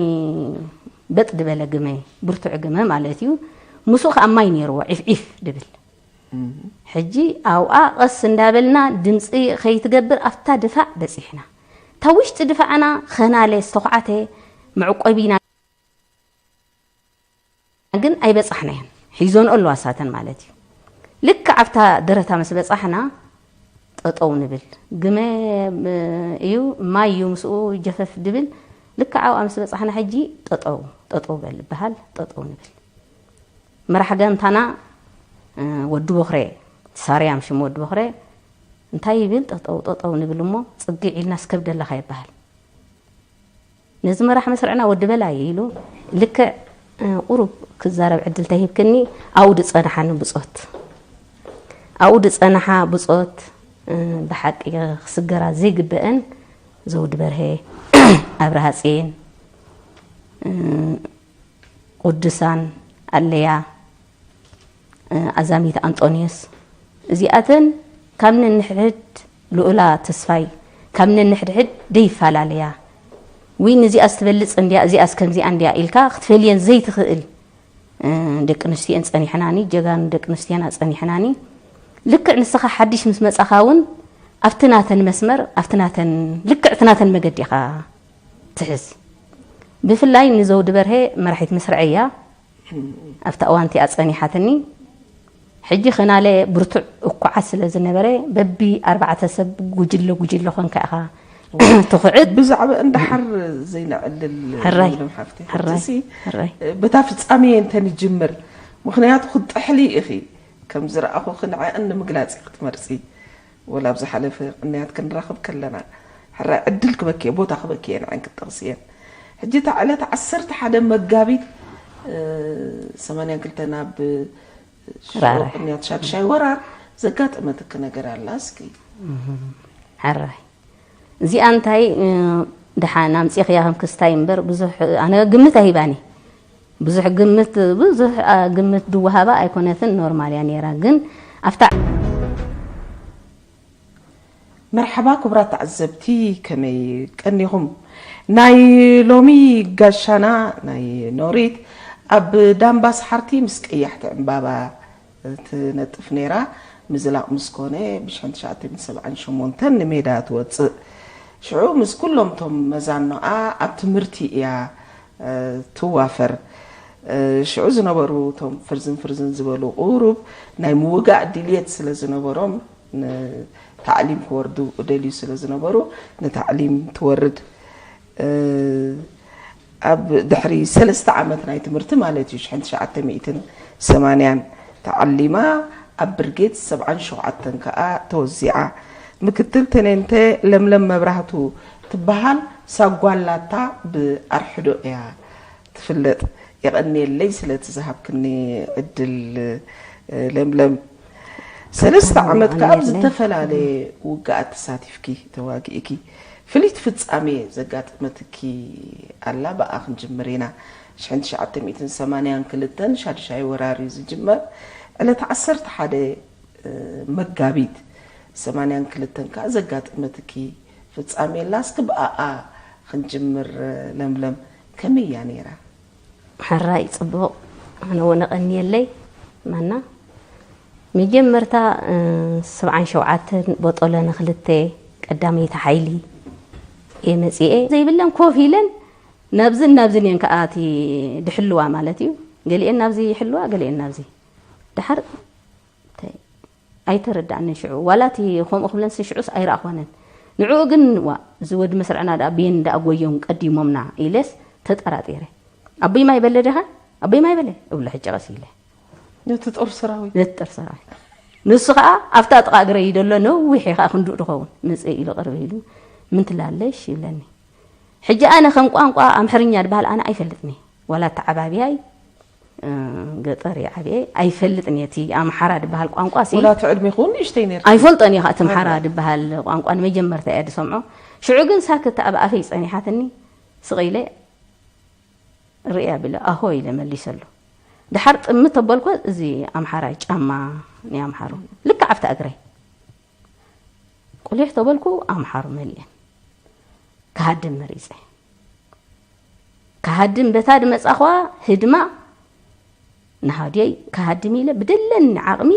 በጥ ዝበለ ግመ፣ ብርቱዕ ግመ ማለት እዩ። ምስኡ ከዓ ማይ ነይርዎ፣ ዒፍ ዒፍ ድብል። ሕጂ ኣብኣ ቀስ እንዳበልና ድምፂ ከይትገብር ኣብታ ድፋዕ በፂሕና። እታ ውሽጢ ድፋዕና ኸናለ ዝተኹዓተ መዕቆቢና ግን ኣይበጻሕናያን። ሒዞንኦ ኣለዋ ሳተን ማለት እዩ። ልክዕ ኣብታ ደረታ ምስ በጻሕና ጠጠው ንብል። ግመ፣ እ፣ እዩ፣ ማይ እዩ ምስኡ ጀፈፍ ድብል። ልክዕ ኣብኣ ምስ በጻሕና ሕጂ ጠጠው፣ ጠጠው በል ይበሃል፣ ጠጠው ንብል። መራሕ ጋንታና፣ እ፣ ወዲ ቦኽረ፣ ሳርያም ሽም ወዲ ቦኽረ፣ እንታይ ይብል? ጠጠው፣ ጠጠው ንብል እሞ ጽግዕ ኢልና እስከብ ደለኻ ይበሃል። ነዚ መራሕ መስርዕና ወዲ በላይ ኢሉ ልክዕ፣ እ፣ ቁሩብ ክዛረብ ዕድል ተሂብክኒ፣ ኣብኡ ድጸንሓኒ ብጾት። ኣብኡ ድጸንሓ ብጾት፣ እ፣ ብሓቂ ክስገራ ዘይግበአን ዘውዲ በርሀ፣ ኣብርሃ ጽየን፣ እ፣ ቅዱሳን ኣለያ፣ እ፣ ኣዛሚት ኣንጦንዮስ፣ እዚኣተን ካብ ነንሕድሕድ ልኡላ ተስፋይ፣ ካብ ነንሕድሕድ ደይፈላለያ። ወይ ንዚኣስ ትበልጽ እንድያ፣ እዚኣስ ከምዚኣ እንድያ ኢልካ ክትፈልየን ዘይትኽእል፣ እ፣ ደቂ ኣንስትዮን ጸኒሕናኒ፣ ጀጋኑ ደቂ ኣንስትዮን ኣጸኒሕናኒ። ልክዕ ንስኻ ሓድሽ ምስ መጻኻ እውን ኣብቲ ናተን መስመር፣ ኣብቲ ናተን፣ ልክዕ እቲ ናተን መገዲ ኢኻ ትሕዝ። ብፍላይ ንዘውዲ በርሀ መራሒት መስርዐይ እያ። ኣብታ እዋን እቲኣ ጸኒሓትኒ። ሕጂ ኸናለ ብርቱዕ እኩዓት ስለ ዝነበረ፣ በቢ ኣርባዕተ ሰብ ጉጅለ ጉጅለ ኾንካ ኢኻ ትኹዕት። ብዛዕባ እንዳ ሓር ዘይነዕልል ሕራይ፣ ለምለም ሓፍተይ፣ ሕጂ ሕራይ፣ ሲ ሕራይ። በታ ፍጻሜ እንተ ንጅምር፣ ምኽንያቱ ክትጥሕሊ ኢኺ፣ ከም ዝረኣኹኺ ንዕአን ንምግላጽ ኢኺ ትመርጺ። ወላ ኣብ ዝሓለፈ ቅንያት ክንራኸብ ከለና፣ ሕራይ ዕድል ክበኪ እየ፣ ቦታ ክበኪ እየ፣ ንዐን ክትጠቕሲ እየን። ሕጂ እታ ዕለት ዓሰርተ ሓደ መጋቢት፣ እ፣ ሰማንያን ክልተን ኣብ ሽዑ ራራይ። ቅንያት ሻድሻይ ወራር ዘጋጠመትኪ ነገር ኣላ? እስኪ። ሕራይ። እዚኣ እንታይ፣ እ፣ ደሓን ኣምጺኽያ ከም ክስታይ እምበር ብዙሕ ኣነ ግምት ኣይባኒ። ብዙሕ ግምት፣ ብዙሕ፣ ኣ፣ ግምት ድወሃባ ኣይኮነትን፣ ኖርማል እያ ነይራ። ግን ኣብታ መርሓባ ክቡራት ተዓዘብቲ፣ ከመይ ቀኒኹም? ናይ ሎሚ ጋሻና ናይ ኖሪት ኣብ ዳምባስ ሓርቲ ምስ ቀያሕቲ ዕምባባ ትነጥፍ ነይራ። ምዝላቕ ምስ ኮነ ብሽሕን ትሽዓተ ሚእትን ሰብዓን ሸሞንተን ንሜዳ ትወጽእ። ሽዑ ምስ ኩሎም እቶም መዛኖኣ ኣብ ትምህርቲ እያ፣ እ፣ ትዋፈር። እ፣ ሽዑ ዝነበሩ እቶም ፍርዝን ፍርዝን ዝበሉ ቁሩብ ናይ ምውጋእ ድልየት ስለ ዝነበሮም፣ ንታዕሊም ክወርዱ እደልዩ ስለ ዝነበሩ ንታዕሊም ትወርድ። እ፣ ኣብ ድሕሪ ሰለስተ ዓመት ናይ ትምህርቲ ማለት እዩ፣ ሽሕን ትሽዓተ ሚእትን ሰማንያን ተዓሊማ፣ ኣብ ብርጌድ ሰብዓን ሸውዓተን ከኣ ተወዚዓ። ምክትል ተኔንተ ለምለም መብራህቱ ትበሃል፣ ሳጓላታ ብኣርሕዶ እያ ትፍለጥ። የቐንየለይ ስለቲ ዝሃብክኒ ዕድል፣ እ፣ ለምለም። ሰለስተ ኣነ ዓመት ከዓ ኣብ የቐንየለይ። ዝተፈላለየ ውግኣት ተሳቲፍኪ፣ ተዋጊእኪ። ፍልይቲ ፍጻሜ ዘጋጠመትኪ ኣላ፣ ብኣ ክንጅምር ኢና። ሽሕን ትሽዓተ ሚእትን ሰማንያን ክልተን ሻድሻይ ወራር እዩ ዝጅመር። ዕለት ዓሰርተ ሓደ፣ እ፣ መጋቢት ሰማንያን ክልተን ከዓ ዘጋጠመትኪ ፍጻሜ ኣላ። እስኪ ብኣኣ ክንጅምር፣ ለምለም፣ ከመይ እያ ነይራ? ሕራይ ጽቡቕ፣ ኣነ እውን ኣቐንየለይ። ማና መጀመርታ፣ እ፣ ሰብዓን ሸውዓተን ቦጦለ ንክልተ ቀዳመይቲ ሓይሊ እየ መጺኤ። ዘይብለን ኮፍ ኢለን ናብዝን ናብዝን እየን ከኣ እቲ ድሕልዋ ማለት እዩ። ገሊኤን ናብዚ ይሕልዋ፣ ገሊኤን ናብዚ። ደሓር እንታይ ኣይተረዳእንን ሽዑ። ዋላ እቲ ከምኡ ክብለንሲ ሽዑስ ኣይረኣኽወንን። ንዕኡ ግን ዋ እዚ ወዲ መስርዕና ደኣ ብየን ደኣ ጎዮም ቀዲሞምና ኢለስ ተጠራጢረ። ኣቦይ ማይ በለ ደኻ ኣቦይ ማይ በለ እብሎ ሕጨቐስ ኢለ ነቲ ጦር ሰራዊት ነቲ ጦር ሰራዊት ንሱ ከዓ ኣብታ ጥቓ እግረይ ደሎ ነዊሕ ከዓ ክንዱእ ድኸውን መፅእ ኢሉ ቅርብ ኢሉ ምን ትላለሽ ይብለኒ። ሕጂ ኣነ ከም ቋንቋ ኣምሕርኛ ድበሃል ኣነ ኣይፈልጥኒ ዋላ ተዓባብያይ ገጠር ይዓብየ ኣይፈልጥን እየ። እቲ ኣምሓራ ድበሃል ቋንቋ ሲ ወላ እቲ ዕድሜኹ ንእሽተይ ነርኪ። ኣይፈልጦን እየ። እቲ ኣምሓራ ድበሃል ቋንቋ ንመጀመርታ እየ ዝሰምዖ። ሽዑ ግን ሳክት ኣብ ኣፈይ ጸኒሓትኒ። ስቕ ኢለ ርእያ ቢለ ኣሆ ኢለ መሊሰሉ። ድሓር ጥምት ተበልኮ እዚ ኣምሓራ ጫማ ናይ ኣምሓሩ ልክዕ ኣብታ እግረይ ቁሊሕ ተበልኩ ኣምሓሩ መሊአን። ክሃድም መሪጸ። ክሃድም በታ ድመጻኹዋ ህድማ ንሃድየይ ክሃድም ኢለ ብደለኒ ዓቕሚ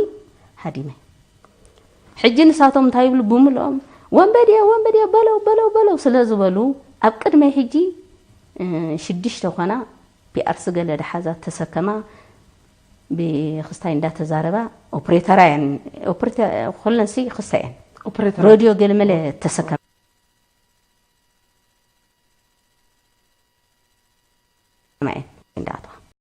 ሃዲመ። ሕጂ ንሳቶም እንታይ ይብሉ ብምልኦም ወንበዴ ወንበዴ በለው በለው በለው ስለ ዝበሉ ኣብ ቅድመይ ሕጂ ሽዱሽተ ኮና ፒኣርሲ ገለ ድሓዛ ተሰከማ ብክስታይ እንዳተዛረባ ኦፕሬተራ እየን። ኮለንሲ ክስታይ እየን። ኦፕሬተራ ሮድዮ ገለ መለ ተሰከማ እየን።